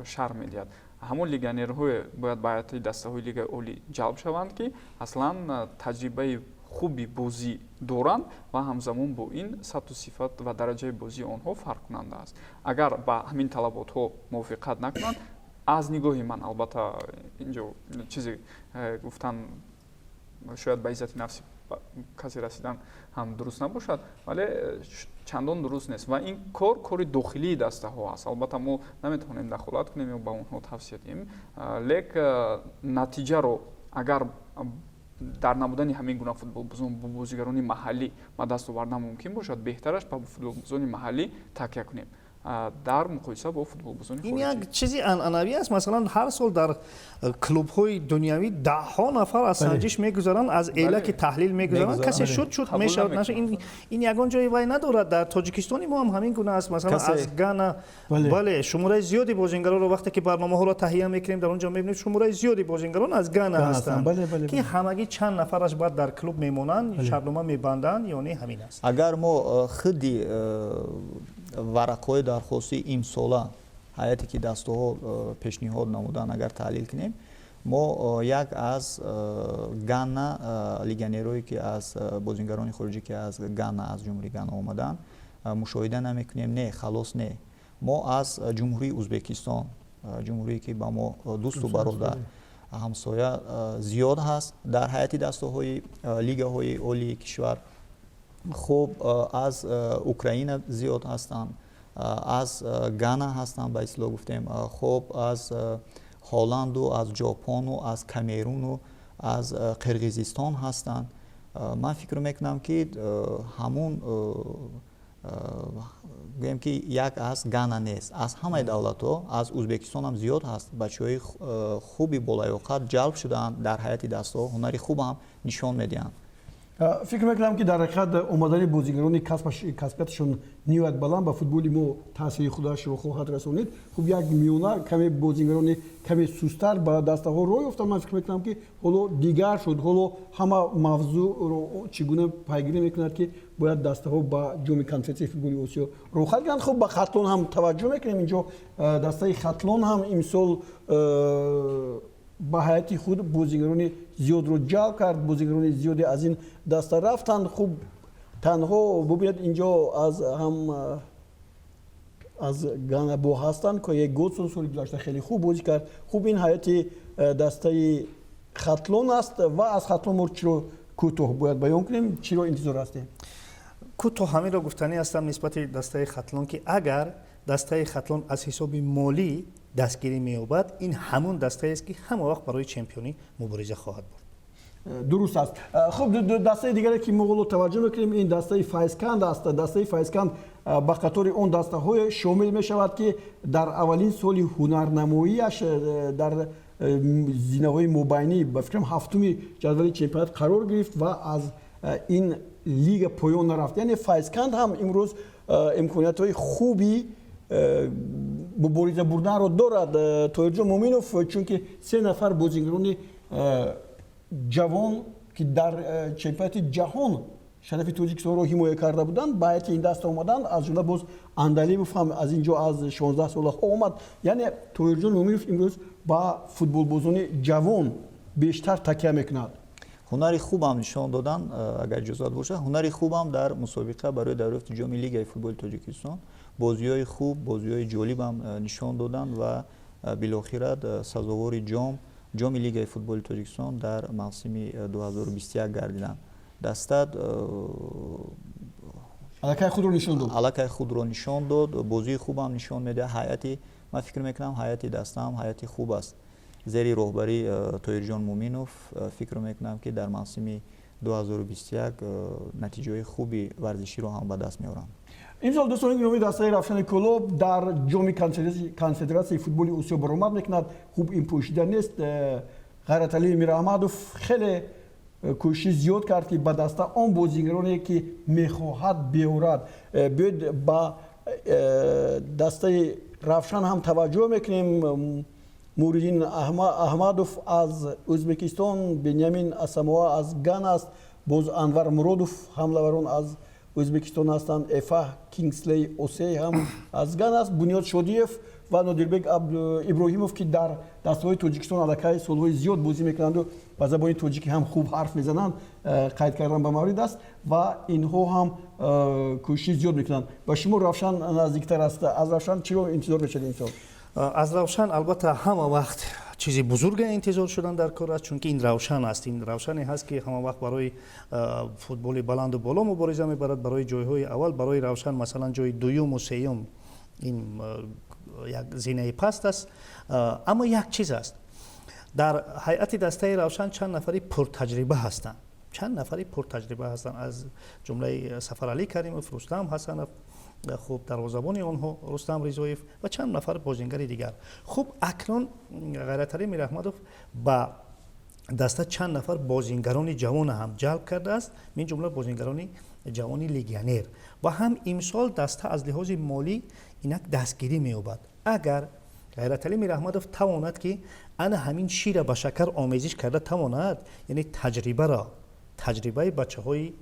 шарҳ медиҳад. Ҳамон легионерҳое бояд ба ҳайати дастаҳои Лигаи Олӣ ҷалб шаванд, ки аслан таҷрибаи хуби бозӣ доранд ва ҳамзамон бо ин сатҳу сифат ва дараҷаи бозии онҳо фарқкунанда аст. Агар ба ҳамин талаботҳо мувофиқат накунанд, аз нигоҳи ман, албатта, инҷо чизе гуфтан шояд ба иззати нафси касе расидан ҳам дуруст набошад, вале чандон дуруст нест. Ва ин кор кори дохилии дастаҳо аст. Албатта, мо наметавонем дахолат кунем ё ба онҳо тавсия диҳем, лек натиҷаро агар дар набудани ҳамин гуна футболбозон бо бозигарони маҳаллӣ ба даст овардан мумкин бошад, беҳтараш ба футболбозони маҳаллӣ такя кунем дар муқоиса бо футболбозони. Ин як чизи анъанавӣ аст. Масалан, ҳар сол дар клубҳои дунявӣ даҳҳо нафар аз санҷиш мегузаранд, аз элаки таҳлил мегузаранд. Касе шуд, шуд, мешавад, нашуд. Ин ягон ҷои вай надорад. Дар Тоҷикистони мо ҳам ҳамин гуна аст. Масалан, аз Гана, бале, шумораи зиёди бозингаронро, вақте ки барномаҳоро таҳия мекунем, дар он ҷо мебинем, шумораи зиёди бозингарон аз Гана ҳастанд, ки ҳамагӣ чанд нафараш баъд дар клуб мемонанд, шартнома мебанданд, ё не, ҳамин аст. Агар мо худи варақҳои дархостии имсола ҳайате, ки дастаҳо пешниҳод намуданд, агар таҳлил кунем, мо як аз Гана легионерое, ки аз бозингарони хориҷӣ, ки аз Гана, аз Ҷумҳурии Гана омаданд, мушоҳида намекунем. Не, халос, не, мо аз Ҷумҳурии Ӯзбекистон, ҷумҳурие, ки ба мо дӯсту бародар, ҳамсоя, зиёд ҳаст дар ҳайати дастаҳои лигаҳои олии кишвар. Хуб, аз Украина зиёд ҳастанд, аз Гана ҳастанд, ба истилоҳ гуфтем. Хуб, аз Ҳолланду, аз Ҷопону, аз Камеруну, аз Қирғизистон ҳастанд. Ман фикр мекунам, ки ҳамун гӯем, ки як аз Гана нест, аз ҳамаи давлатҳо, аз Ӯзбекистон ҳам зиёд ҳаст. Бачаҳои хуби болаёқат ҷалб шудаанд дар ҳайати дастаҳо, ҳунари хуб ҳам нишон медиҳанд. Фикр мекунам, ки дар ҳақиқат омадани бозигарони касбияташон ниҳоят баланд ба футболи мо таъсири худашро хоҳад расонид. Хуб, як миёна каме бозигарони каме сустар ба дастаҳо роҳ ёфтанд. Ман фикр мекунам, ки ҳоло дигар шуд. Ҳоло ҳама мавзӯъро чӣ гуна пайгирӣ мекунад, ки бояд дастаҳо ба Ҷоми Конференсияи футболи Осиё роҳхат гиранд. Хуб, ба Хатлон ҳам таваҷҷӯҳ мекунем. Инҷо дастаи Хатлон ҳам имсол ба ҳайати худ бозигарони зиёдро ҷалб кард. Бозигарони зиёде аз ин даста рафтанд. Хуб, танҳо бубинед, инҷо аз ҳам аз Гана бо ҳастанд, ки Годсон соли гузашта хеле хуб бозӣ кард. Хуб, ин ҳайати дастаи Хатлон аст. Ва аз Хатлон мо чиро кӯтоҳ бояд баён кунем, чиро интизор ҳастем? Кӯтоҳ ҳаминро гуфтанӣ ҳастам нисбати дастаи Хатлон, ки агар Дастаи Хатлон аз ҳисоби молӣ дастгирӣ меёбад, ин ҳамон дастаест, ки ҳама вақт барои чемпионӣ мубориза хоҳад бурд. Дуруст аст. Хуб, дастаи дигаре, ки мо ҳоло таваҷҷӯҳ мекунем, ин дастаи Файзканд аст. Дастаи Файзканд ба қатори он дастаҳое шомил мешавад, ки дар аввалин соли ҳунарнамоияш дар зинаҳои мобайнӣ, ба фикрам, ҳафтуми ҷадвали чемпионат қарор гирифт ва аз ин лига поён нарафт. Яъне Файзканд ҳам имрӯз имкониятҳои хуби мубориза бурданро дорад, Тоҳирҷон Муминов, чунки се нафар бозигарони ҷавон, ки дар чемпионати ҷаҳон шарафи Тоҷикистонро ҳимоя карда буданд, ба ҳайати ин даста омаданд. Аз ҷумла боз Андалимов ҳам аз ин ҷо аз 16 солаҳо омад. Яъне Тоҳирҷон Муминов имрӯз ба футболбозони ҷавон бештар такя мекунад. Ҳунари хубам нишон доданд, агар иҷозат бошад, ҳунари хубам дар мусобиқа барои дарёфти ҷоми Лигаи футболи Тоҷикистон бозиҳои хуб, бозиҳои ҷолибам нишон доданд ва билохира сазовори ҷоми Лигаи футболи Тоҷикистон дар мавсими 2021 гардиданд. Даста аллакай худро нишон дод. Аллакай худро нишон дод, бозии хубам нишон медиҳад. Ҳайати, ман фикр мекунам, ҳайати дастаам ҳайати хуб аст. Зери роҳбарии Тоҳирҷон Муминов фикр мекунам, ки дар мавсими 2021 натиҷаҳои хуби варзиширо ҳам ба даст меоранд. Имсол, дӯстони гиромӣ, дастаи Равшани Кӯлоб дар ҷоми Конфедератсияи футболи Осиё баромад мекунад. Хуб, ин пӯшида нест. Ғайраталии Мираҳмадов хеле кӯшиши зиёд кард, ки ба даста он бозигароне, ки мехоҳад, биёрад. Биёед, ба дастаи Равшан ҳам таваҷҷӯҳ мекунем. Муриддин Аҳмадов аз Ӯзбекистон, Бенямин Асамоа аз Гана аст, боз Анвар Муродов, ҳамлаварон аз Ӯзбекистон ҳастанд, Эфаҳ Кингслей Осей ҳам аз Гана аст, Бунёд Шодиев ва Нодирбек Иброҳимов, ки дар дастаҳои Тоҷикистон аллакай солҳои зиёд бозӣ мекунанду ба забони тоҷикӣ ҳам хуб ҳарф мезананд, қайд кардан ба маврид аст, ва инҳо ҳам кӯшиши зиёд мекунанд. Ба шумо Равшан наздиктар аст. Аз Равшан чиро интизор мешавед имсол? Аз Равшан албатта ҳама вақт чизи бузурге интизор шудан дар кор аст, чунки ин Равшан аст. Ин Равшане ҳаст, ки ҳама вақт барои футболи баланду боло мубориза мебарад, барои ҷойҳои аввал. Барои Равшан, масалан, ҷои дуюму сеюм ин як зинаи паст аст. Аммо як чиз аст: дар ҳайати дастаи Равшан чанд нафари пуртаҷриба ҳастанд, чанд нафари пуртаҷриба ҳастанд, аз ҷумлаи Сафаралӣ Каримов, Рустам Ҳасанов, хуб, дарвозабони онҳо Рустам Ризоев ва чанд нафар бозингари дигар. Хуб, акнун Ғайраталӣ Мираҳмадов ба даста чанд нафар бозингарони ҷавона ҳам ҷалб кардааст, мин ҷумла бозингарони ҷавони легионер, ва ҳам имсол даста аз лиҳози молӣ инак дастгирӣ меёбад. Агар Ғайраталӣ Мираҳмадов тавонад, ки ана ҳамин шира ба шакар омезиш карда тавонад, яъне таҷрибаро, таҷрибаи бачаҳои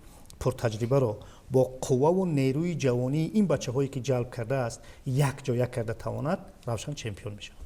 пуртаҷрибаро бо қувваву нерӯи ҷавонии ин бачаҳое, ки ҷалб кардааст, якҷоя карда тавонад, Равшан чемпион мешавад.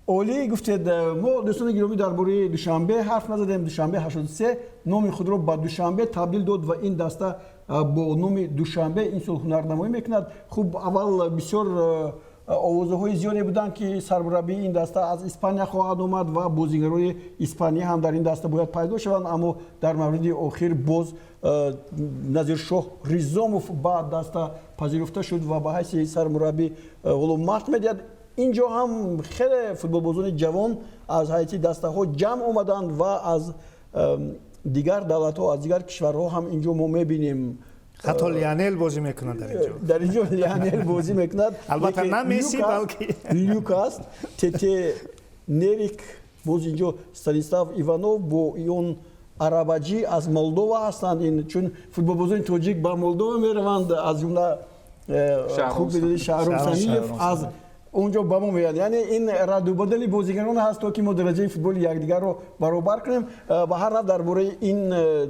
Олӣ гуфтед. Мо, дӯстони гиромӣ, дар бораи Душанбе ҳарф назадем. Душанбе 83 номи худро ба Душанбе табдил дод ва ин даста бо номи Душанбе ин сол ҳунарнамоӣ мекунад. Хуб, аввал бисёр овозаҳои зиёде буданд, ки сармураббии ин даста аз Испания хоҳад омад ва бозигарони испания ҳам дар ин даста бояд пайдо шаванд, аммо дар мавриди охир боз Назиршоҳ Ризомов ба даста пазируфта шуд ва ба ҳайси сармураббӣ ҳоло машқ медиҳад. Ин ҷо ҳам хеле футболбозони ҷавон аз ҳайати дастаҳо ҷамъ омаданд ва аз дигар давлатҳо, аз дигар кишварҳо ҳам ин ҷо мо мебинем. Ҳатто Лионел бозӣ мекунад дар инҷо. Дар ин ҷо Лионел бозӣ мекунад. Албатта, на Месси, балки Люк аст, Тете, Нерик, боз инҷо Станислав Иванов бо Ион Арабаҷӣ аз Молдова ҳастанд. Ин чун футболбозони тоҷик ба Молдова мераванд, аз ҷумла хуб Шаҳром Самиев аз онҷо ба мо меояд. Яъне ин радубадали бозигарон ҳаст, то ки мо дараҷаи футболи якдигарро баробар кунем. Ба ҳар ҳал, дар бораи ин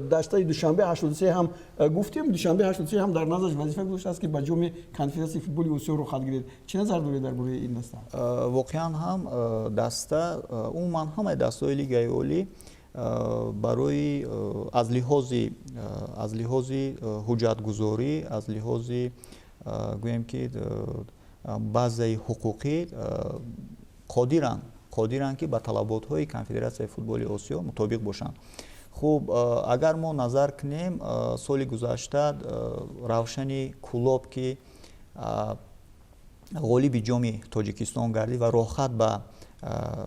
дастаи Душанбе 83 ҳам гуфтем. Душанбе 83 ҳам дар назарш вазифа гузоштааст, ки ба ҷоми Конфедератсияи футболи Осиё роҳхат гиред. Чӣ назар доред дар бораи ин даста? Воқеан ҳам даста, умуман ҳамаи дастаҳои Лигаи Олӣ барои аз лиҳози ҳуҷҷатгузорӣ, аз лиҳози, гӯем ки, баъзаи ҳуқуқӣ қодиранд, ки ба талаботҳои Конфедератсияи футболи Осиё мутобиқ бошанд. Хуб, агар мо назар кунем, соли гузашта Равшани Кӯлоб, ки Ғолиби Ҷоми Тоҷикистон гардид ва роҳхат ба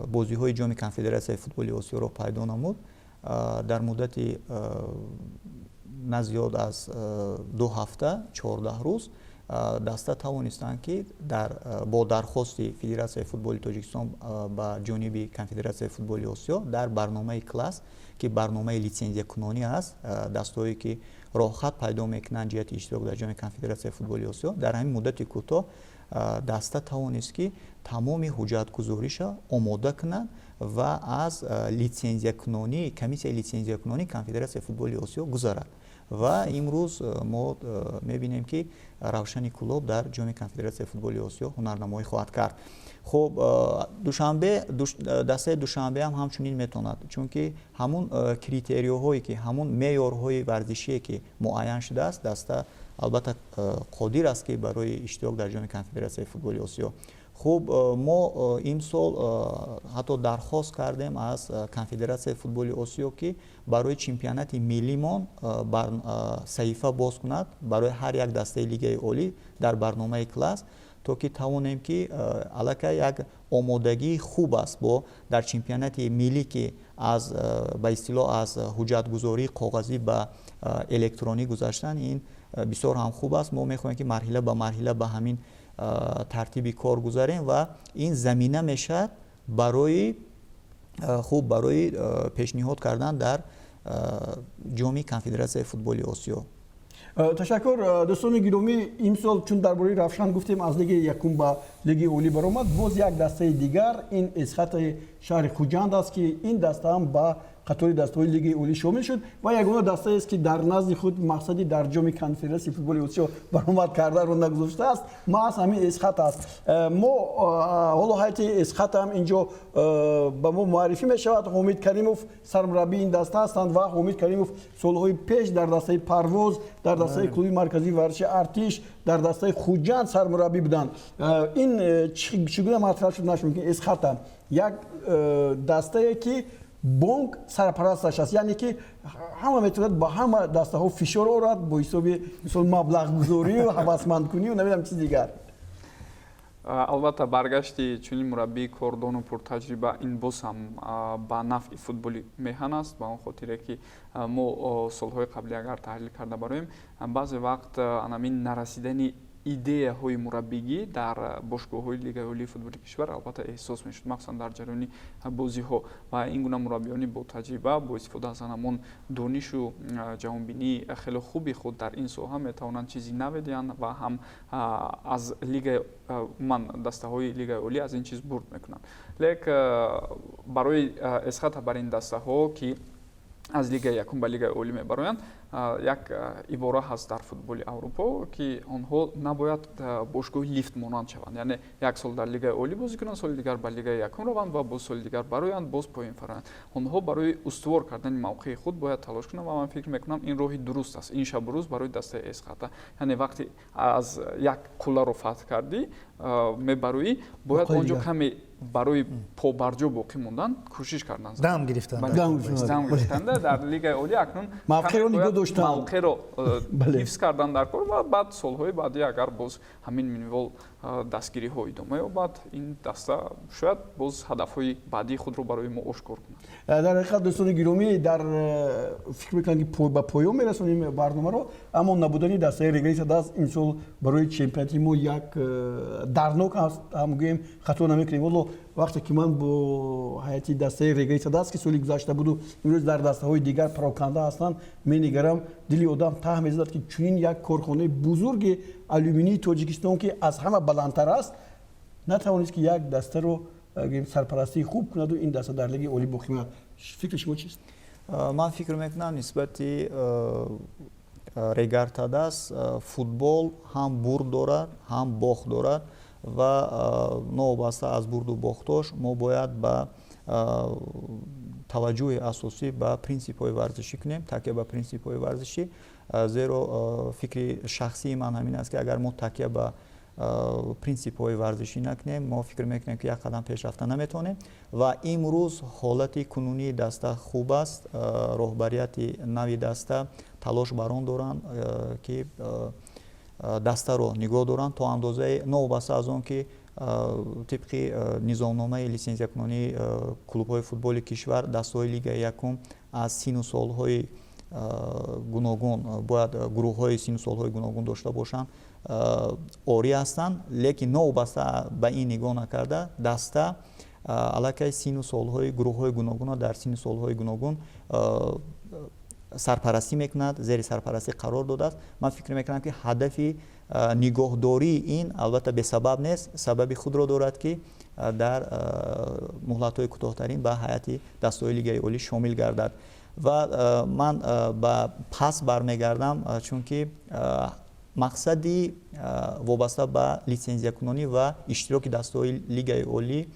бозиҳои Ҷоми Конфедератсияи футболи Осиёро пайдо намуд, дар муддати на зиёд аз 2 ҳафта, 14 рӯз, даста тавонистанд, ки бо дархости Федератсияи футболи Тоҷикистон ба ҷониби Конфедератсияи футболи Осиё дар барномаи КЛАС, ки барномаи литсензиякунонӣ аст, дастаҳое ки роҳхат пайдо мекунанд ҷиҳати иштирок дар Ҷоми Конфедератсияи футболи Осиё, дар ҳамин муддати кӯтоҳ даста тавонист, ки тамоми ҳуҷҷатгузориша омода кунад ва аз литсензиякунонӣ, комиссияи литсензиякунонии Конфедератсияи футболи Осиё гузарад. Ва имрӯз мо мебинем, ки Равшани Кӯлоб дар Ҷоми Конфедератсияи футболи Осиё ҳунарнамоӣ хоҳад кард. Хуб, Душанбе, дастаи Душанбе ҳам ҳамчунин метавонад, чунки ҳамун критерияҳое ки, ҳамун меъёрҳои варзишие ки муайян шудааст, даста албатта қодир аст, ки барои иштирок дар Ҷоми Конфедератсияи футболи Осиё. Хуб, мо имсол ҳатто дархост кардем аз Конфедератсияи футболи Осиё, ки барои чемпионати миллимон саҳифа боз кунад барои ҳар як дастаи лигаи олӣ дар барномаи КЛАС, то ки тавонем, ки аллакай як омодагии хуб аст бо дар чемпионати миллӣ, ки аз ба истилоҳ аз ҳуҷҷатгузории коғазӣ ба электронӣ гузаштан, ин бисёр ҳам хуб аст. Мо мехоҳем, ки марҳила ба марҳила ба ҳамин тартиби кор гузарем ва ин замина мешавад барои хуб, барои пешниҳод кардан дар Ҷоми Конфедератсияи футболи Осиё. Ташаккур. Дӯстони гиромӣ, имсол чун дар бораи Равшан гуфтем, аз лигаи якум ба лигаи олӣ баромад, боз як дастаи дигар, ин Эсхатаи шаҳри Хуҷанд аст, ки ин даста ҳам ба қатори дастаҳои лигаи олӣ шомил шуд ва ягона дастаест, ки дар назди худ мақсади дар Ҷоми Конфедератсияи футболи Осиё баромад карданро нагузоштааст, маҳз ҳамин Эсхат аст. Мо ҳоло ҳайати Эсхат ҳам инҷо ба мо муаррифӣ мешавад. Ҳомид Каримов сармураббии ин даста ҳастанд ва Ҳомид Каримов солҳои пеш дар дастаи Парвоз, дар дастаи клуби марказии варзиши Артиш, дар дастаи Хуҷанд сармураббӣ буданд. Ин чӣ гуна матраҳ шуд наш мумкин? Эсхата як дастае, ки бонк сарпарасташ аст, яъне ки ҳама метавонад ба ҳама дастаҳо фишор орад бо ҳисоби, мисол, маблағгузорию ҳавасмандкунию намедонам чиз дигар. Албатта, баргашти чунин мураббии кордону пуртаҷриба, ин боз ҳам ба нафъи футболи меҳан аст, ба он хотире ки мо солҳои қаблӣ агар таҳлил карда бароем, баъзе вақт анамин нарасидани идеяҳои мураббигӣ дар бошгоҳҳои лигаи олии футболи кишвар албатта эҳсос мешуд, махсусан дар ҷараёни бозиҳо. Ва ин гуна мураббиёни ботаҷриба бо истифода аз ҳамон донишу ҷаҳонбинии хеле хуби худ дар ин соҳа метавонанд чизи наве диҳанд ва ҳам аз лигаи умуман дастаҳои лигаи олӣ аз ин чиз бурд мекунанд. Лек барои Эсхата, бар ин дастаҳо, ки аз лигаи якум ба лигаи олӣ мебароянд, як ибора ҳаст дар футболи Аврупо, ки онҳо набояд бошгоҳи лифт монанд шаванд, яъне як сол дар лигаи олӣ бозӣ кунанд, соли дигар ба лигаи якум раванд ва боз соли дигар бароянд, боз поён фароянд. Онҳо барои устувор кардани мавқеи худ бояд талош кунанд ва ман фикр мекунам, ин роҳи дуруст аст ин шабу рӯз барои дастаи Эсхата. Яъне вақте аз як қулларо фатҳ кардӣ, мебароӣ, бояд он ҷо каме барои побарҷо боқӣ мондан кӯшиш кардан. Дам гирифтан. Дам гирифтан дар лигаи олӣ акнун. Мавқеъро нигоҳ доштан. Мавқеъро ҳифз кардан дар кор ва баъд солҳои баъдӣ агар боз ҳамин минвол дастгириҳо идома ёбад, ин даста шояд боз ҳадафҳои баъдии худро барои мо ошкор кунад. Дар ҳақиқат, дӯстони гиромӣ, дар фикр мекунам, ки ба поён мерасонем барномаро, аммо набудани дастаи Регари Садаст имсол барои чемпионати мо як дарднок аст ҳам гӯем, хато намекунем. Ҳоло вақте ки ман бо ҳайати дастаи Регари Садаст, ки соли гузашта буду имрӯз дар дастаҳои дигар пароканда ҳастанд, менигарам, дили одам таҳ мезанад, ки чунин як корхонаи бузурги алюминии Тоҷикистон, ки аз ҳама баландтар аст, натавонист, ки як дастаро сарпарастии хуб кунаду ин даста дар лигаи олӣ боқӣ монад. Фикри шумо чист? Ман фикр мекунам, нисбати Регар-ТадАЗ футбол ҳам бурд дорад, ҳам бохт дорад ва новобаста аз бурду бохтош мо бояд ба таваҷҷӯҳи асосӣ ба принсипҳои варзишӣ кунем, такя ба принсипҳои варзишӣ, зеро фикри шахсии ман ҳамин аст, ки агар мо такя ба принсипҳои варзишӣ накунем, мо фикр мекунем, ки як қадам пеш рафта наметавонем. Ва имрӯз ҳолати кунунии даста хуб аст. Роҳбарияти нави даста талош бар он доранд, ки Дастаро нигоҳ доранд то андозаи, новобаста аз он ки тибқи низомномаи литсензиякунонии клубҳои футболи кишвар дастаҳои лигаи якум аз сину солҳои гуногун бояд, гурӯҳҳои сину солҳои гуногун дошта бошанд, орӣ ҳастанд, лекин новобаста ба ин нигоҳ накарда, даста аллакай сину солҳои гурӯҳҳои гуногунро дар сину солҳои гуногун сарпарастӣ мекунад, зери сарпарастӣ қарор додааст. Ман фикр мекунам, ки ҳадафи нигоҳдории ин албатта бесабаб нест, сабаби худро дорад, ки дар муҳлатҳои кӯтоҳтарин ба ҳайати дастаҳои лигаи олӣ шомил гардад. Ва ман ба пас бармегардам, чунки мақсади вобаста ба литсензиякунонӣ ва иштироки дастаҳои лигаи олӣ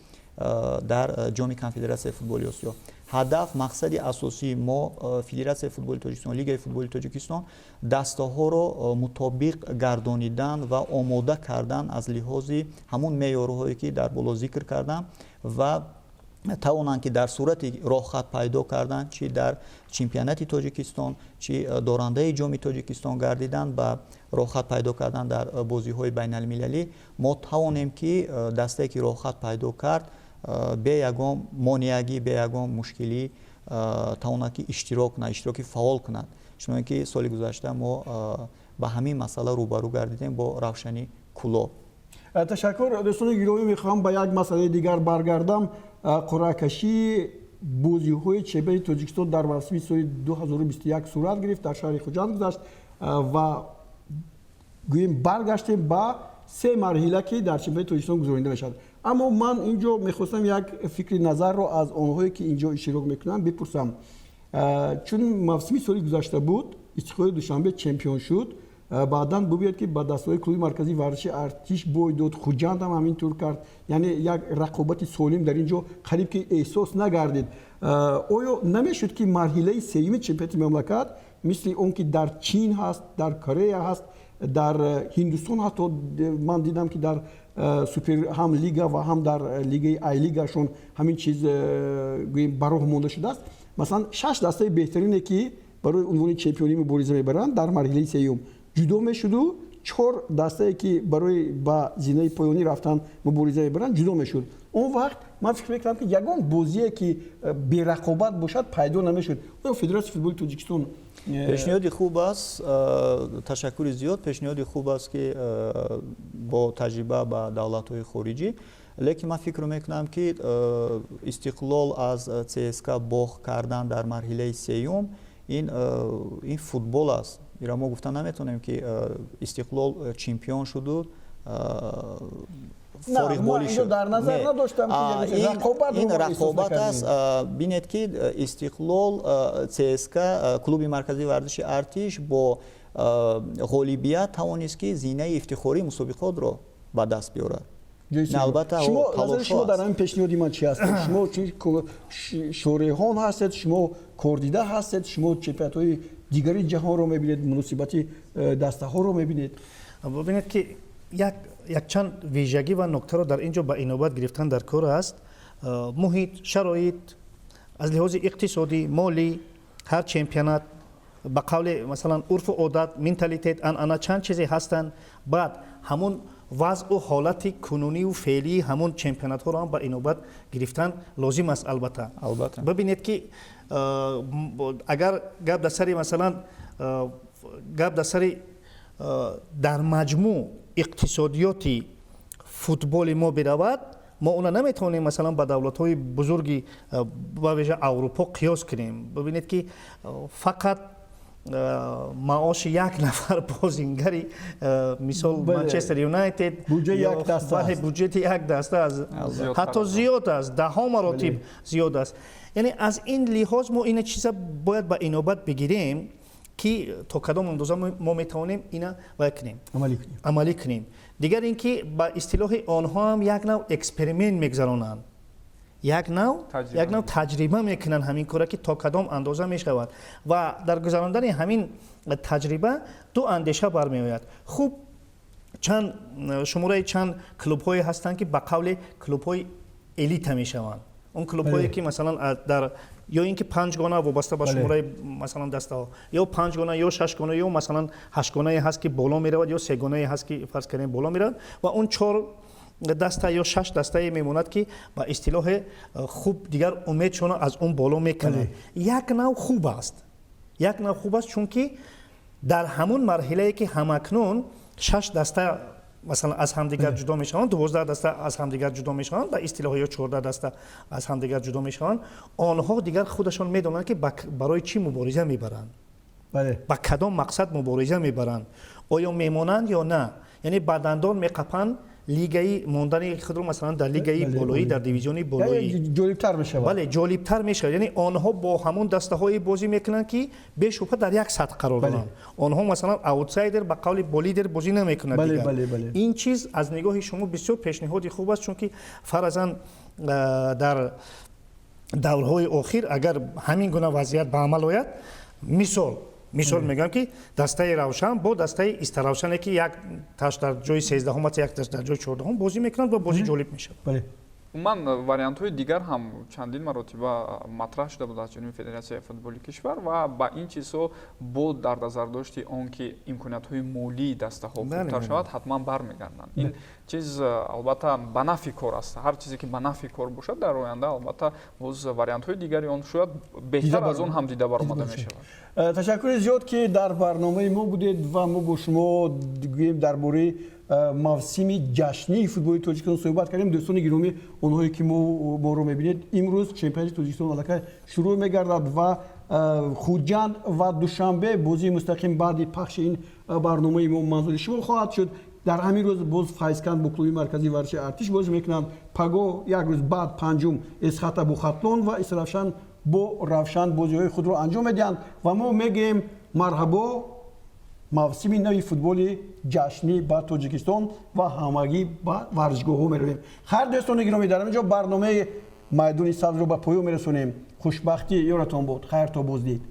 дар Ҷоми Конфедератсияи футболи Осиё, ҳадаф, мақсади асосии мо, Федератсияи футболи Тоҷикистон, Лигаи футболи Тоҷикистон, дастаҳоро мутобиқ гардонидан ва омода кардан аз лиҳози ҳамон меъёрҳое, ки дар боло зикр кардам, ва тавонанд, ки дар сурати роҳхат пайдо кардан, чи дар чемпионати Тоҷикистон, чи дорандаи Ҷоми Тоҷикистон гардидан, ба роҳхат пайдо кардан дар бозиҳои байналмилалӣ, мо тавонем, ки дастае, ки роҳхат пайдо кард, бе ягон монеагӣ, бе ягон мушкилӣ тавонад, ки иштирок кунад, иштироки фаъол кунад, чуноне ки соли гузашта мо ба ҳамин масъала рӯбарӯ гардидем бо Равшани Кӯлоб. Ташаккур, дӯстони гиромӣ. Мехоҳам ба як масъалаи дигар баргардам. Қуръакашии бозиҳои чемпионати Тоҷикистон дар мавсими соли 2021 сурат гирифт, дар шаҳри Хуҷанд гузашт ва гӯем, баргаштем ба се марҳила, ки дар чемпионати Тоҷикистон гузаронида мешавад. Аммо ман ин ҷо мехостам як фикри назарро аз онҳое, ки ин ҷо иштирок мекунанд, бипурсам. Чун мавсими соли гузашта буд, Истиқлоли Душанбе чемпион шуд, баъдан бубинед, ки ба дастаҳои клуби марказии варзиши Артиш бой дод, Хуҷанд ҳам ҳамин тур кард, яъне як рақобати солим дар ин ҷо қариб ки эҳсос нагардид. Оё намешуд, ки марҳилаи сеюми чемпионати мамлакат, мисли он ки дар Чин ҳаст, дар Корея ҳаст, дар Ҳиндустон, ҳатто ман дидам, ки дар супер ҳам лига ва ҳам дар лигаи Ай-лигашон ҳамин чиз, гӯем, ба роҳ монда шудааст, масалан, шаш дастаи беҳтарине, ки барои унвони чемпионӣ мубориза мебаранд, дар марҳилаи сеюм ҷудо мешуду чор дастае, ки барои ба зинаи поёнӣ рафтан мубориза мебаранд, ҷудо мешуд? Он вақт ман фикр мекунам, ки ягон бозие, ки берақобат бошад, пайдо намешуд. Оё Федератсияи футболи Тоҷикистон Пешниҳоди хуб аст, ташаккури зиёд. Пешниҳоди хуб аст, ки бо таҷриба ба давлатҳои хориҷӣ, лекин ман фикр мекунам, ки Истиқлол аз ЦСКА бохт кардан дар марҳилаи сеюм, ин футбол аст. Ира мо гуфта наметавонем, ки Истиқлол чемпион шуду фориғболӣ шуд. Дар назар надоштам. Ин рақобат аст. Бинед, ки Истиқлол, ЦСКА, клуби марказии варзиши Артиш бо ғолибият тавонист, ки зинаи ифтихории мусобиқотро ба даст биёрад. Албатта, назари шумо дар ҳамин пешниҳоди ман чи аст? Шумо шореҳон ҳастед, шумо кордида ҳастед, шумо чемпионатҳои дигари ҷаҳонро мебинед, муносибати дастаҳоро мебинед. Бибинед, ки якчанд вижагӣ ва нуктаро дар ин ҷо ба инобат гирифтан дар кор аст. Муҳит, шароит аз лиҳози иқтисодӣ, молӣ, ҳар чемпионат, ба қавле, масалан, урфу одат, менталитет, анъана, чанд чизе ҳастанд. Баъд ҳамун вазъу ҳолати кунунию феълии ҳамун чемпионатҳоро ҳам ба инобат гирифтан лозим аст, албатта. Албатта. Бибинед, ки агар гап дар сари, масалан, гап дар сари дар маҷмӯъ иқтисодиёти футболи мо биравад, мо она наметавонем, масалан, ба давлатҳои бузурги, ба вижа Аврупо, қиёс кунем. Бибинед, ки фақат маоши як нафар бозингари, мисол, Манчестер Юнайтед, буҷети як даста ҳатто зиёд аст, даҳҳо маротиб зиёд аст. Яъне аз ин лиҳоз мо ина чиза бояд ба инобат бигирем, ки то кадом андоза мо метавонем ина вай кунем, амалӣ кунем. Дигар ин ки ба истилоҳи онҳо ҳам як нав эксперимент мегузаронанд, як нав таҷриба мекунанд ҳамин кора, ки то кадом андоза мешавад. Ва дар гузарондани ҳамин таҷриба ду андеша бармеояд. Хуб, чанд шумораи чанд клубҳое ҳастанд, ки ба қавли клубҳои элита мешаванд, он клубҳое, ки масалан дар Ё ин ки панҷгона, вобаста ба шумораи, масалан, дастаҳо, ё панҷгона, ё шашгона, ё, масалан, ҳаштгонае ҳаст, ки боло меравад, ё сегонае ҳаст, ки, фарз кардем, боло меравад, ва он чор даста ё шаш дастае мемонад, ки ба истилоҳе хуб дигар умедшонро аз он боло мекунанд. Як нав хуб аст, як нав хуб аст, чунки дар ҳамон марҳилае, ки ҳамакнун шаш даста, масалан, аз ҳамдигар ҷудо мешаванд, 12 даста аз ҳамдигар ҷудо мешаванд, ба истилоҳ, ё 14 даста аз ҳамдигар ҷудо мешаванд, онҳо дигар худашон медонанд, ки барои чӣ мубориза мебаранд, ба кадом мақсад мубориза мебаранд, оё мемонанд ё на. Яъне ба дандон меқапанд лигаи мондани худро, масалан, дар лигаи болоӣ, дар дивизиони болоӣ. Ҷолибтар мешавад. Бале, ҷолибтар мешавад. Яъне онҳо бо ҳамон дастаҳое бозӣ мекунанд, ки бешубҳа дар як сатҳ қарор доранд. Онҳо, масалан, аутсайдер, ба қавли, бо лидер бозӣ намекунад. Ин чиз аз нигоҳи шумо бисёр пешниҳоди хуб аст, чунки фаразан дар даврҳои охир агар ҳамин гуна вазъият ба амал ояд, мисол мегӯям, ки дастаи Равшан бо дастаи Истаравшане, ки як таш дар ҷои 13-ҳум аст, як таш дар ҷои 14-ҳум, бозӣ мекунанд ва бозӣ ҷолиб мешавад. Умуман, вариантҳои дигар ҳам чандин маротиба матраҳ шуда буд аз ҷониби Федератсияи футболи кишвар ва ба ин чизҳо бо дар назардошти он ки имкониятҳои молии дастаҳо хубтар шавад, ҳатман бармегарданд. Ин чиз, албатта, ба нафъи кор аст. Ҳар чизе ки ба нафъи кор бошад, дар оянда, албатта, боз вариантҳои дигари он шояд беҳтар аз он ҳам дида баромада мешавад. Ташаккури зиёд, ки дар барномаи мо будед ва мо бо шумо гӯем дар бораи мавсими ҷашнии футболи Тоҷикистон суҳбат кардем. Дӯстони гиромӣ, онҳое ки моро мебинед, имрӯз чемпионати Тоҷикистон аллакай шурӯъ мегардад ва Хуҷанд ва Душанбе бозии мустақим баъди пахши ин барномаи мо манзури шумо хоҳад шуд. Дар ҳамин рӯз боз Файзканд бо клуби марказии варзиши Артиш бозӣ мекунанд. Паго, як рӯз баъд, панҷум, Эсхата бо Хатлон ва Истаравшан бо Равшан бозиҳои худро анҷом медиҳанд. Ва мо мегӯем: марҳабо, мавсими нави футболи ҷашнӣ ба Тоҷикистон ва ҳамагӣ ба варзишгоҳҳо меравем. Хайр, дӯстони гиромӣ, дар ҳамин ҷо барномаи Майдони сабзро ба поён мерасонем. Хушбахтӣ ёратон бод. Хайр, то боздид.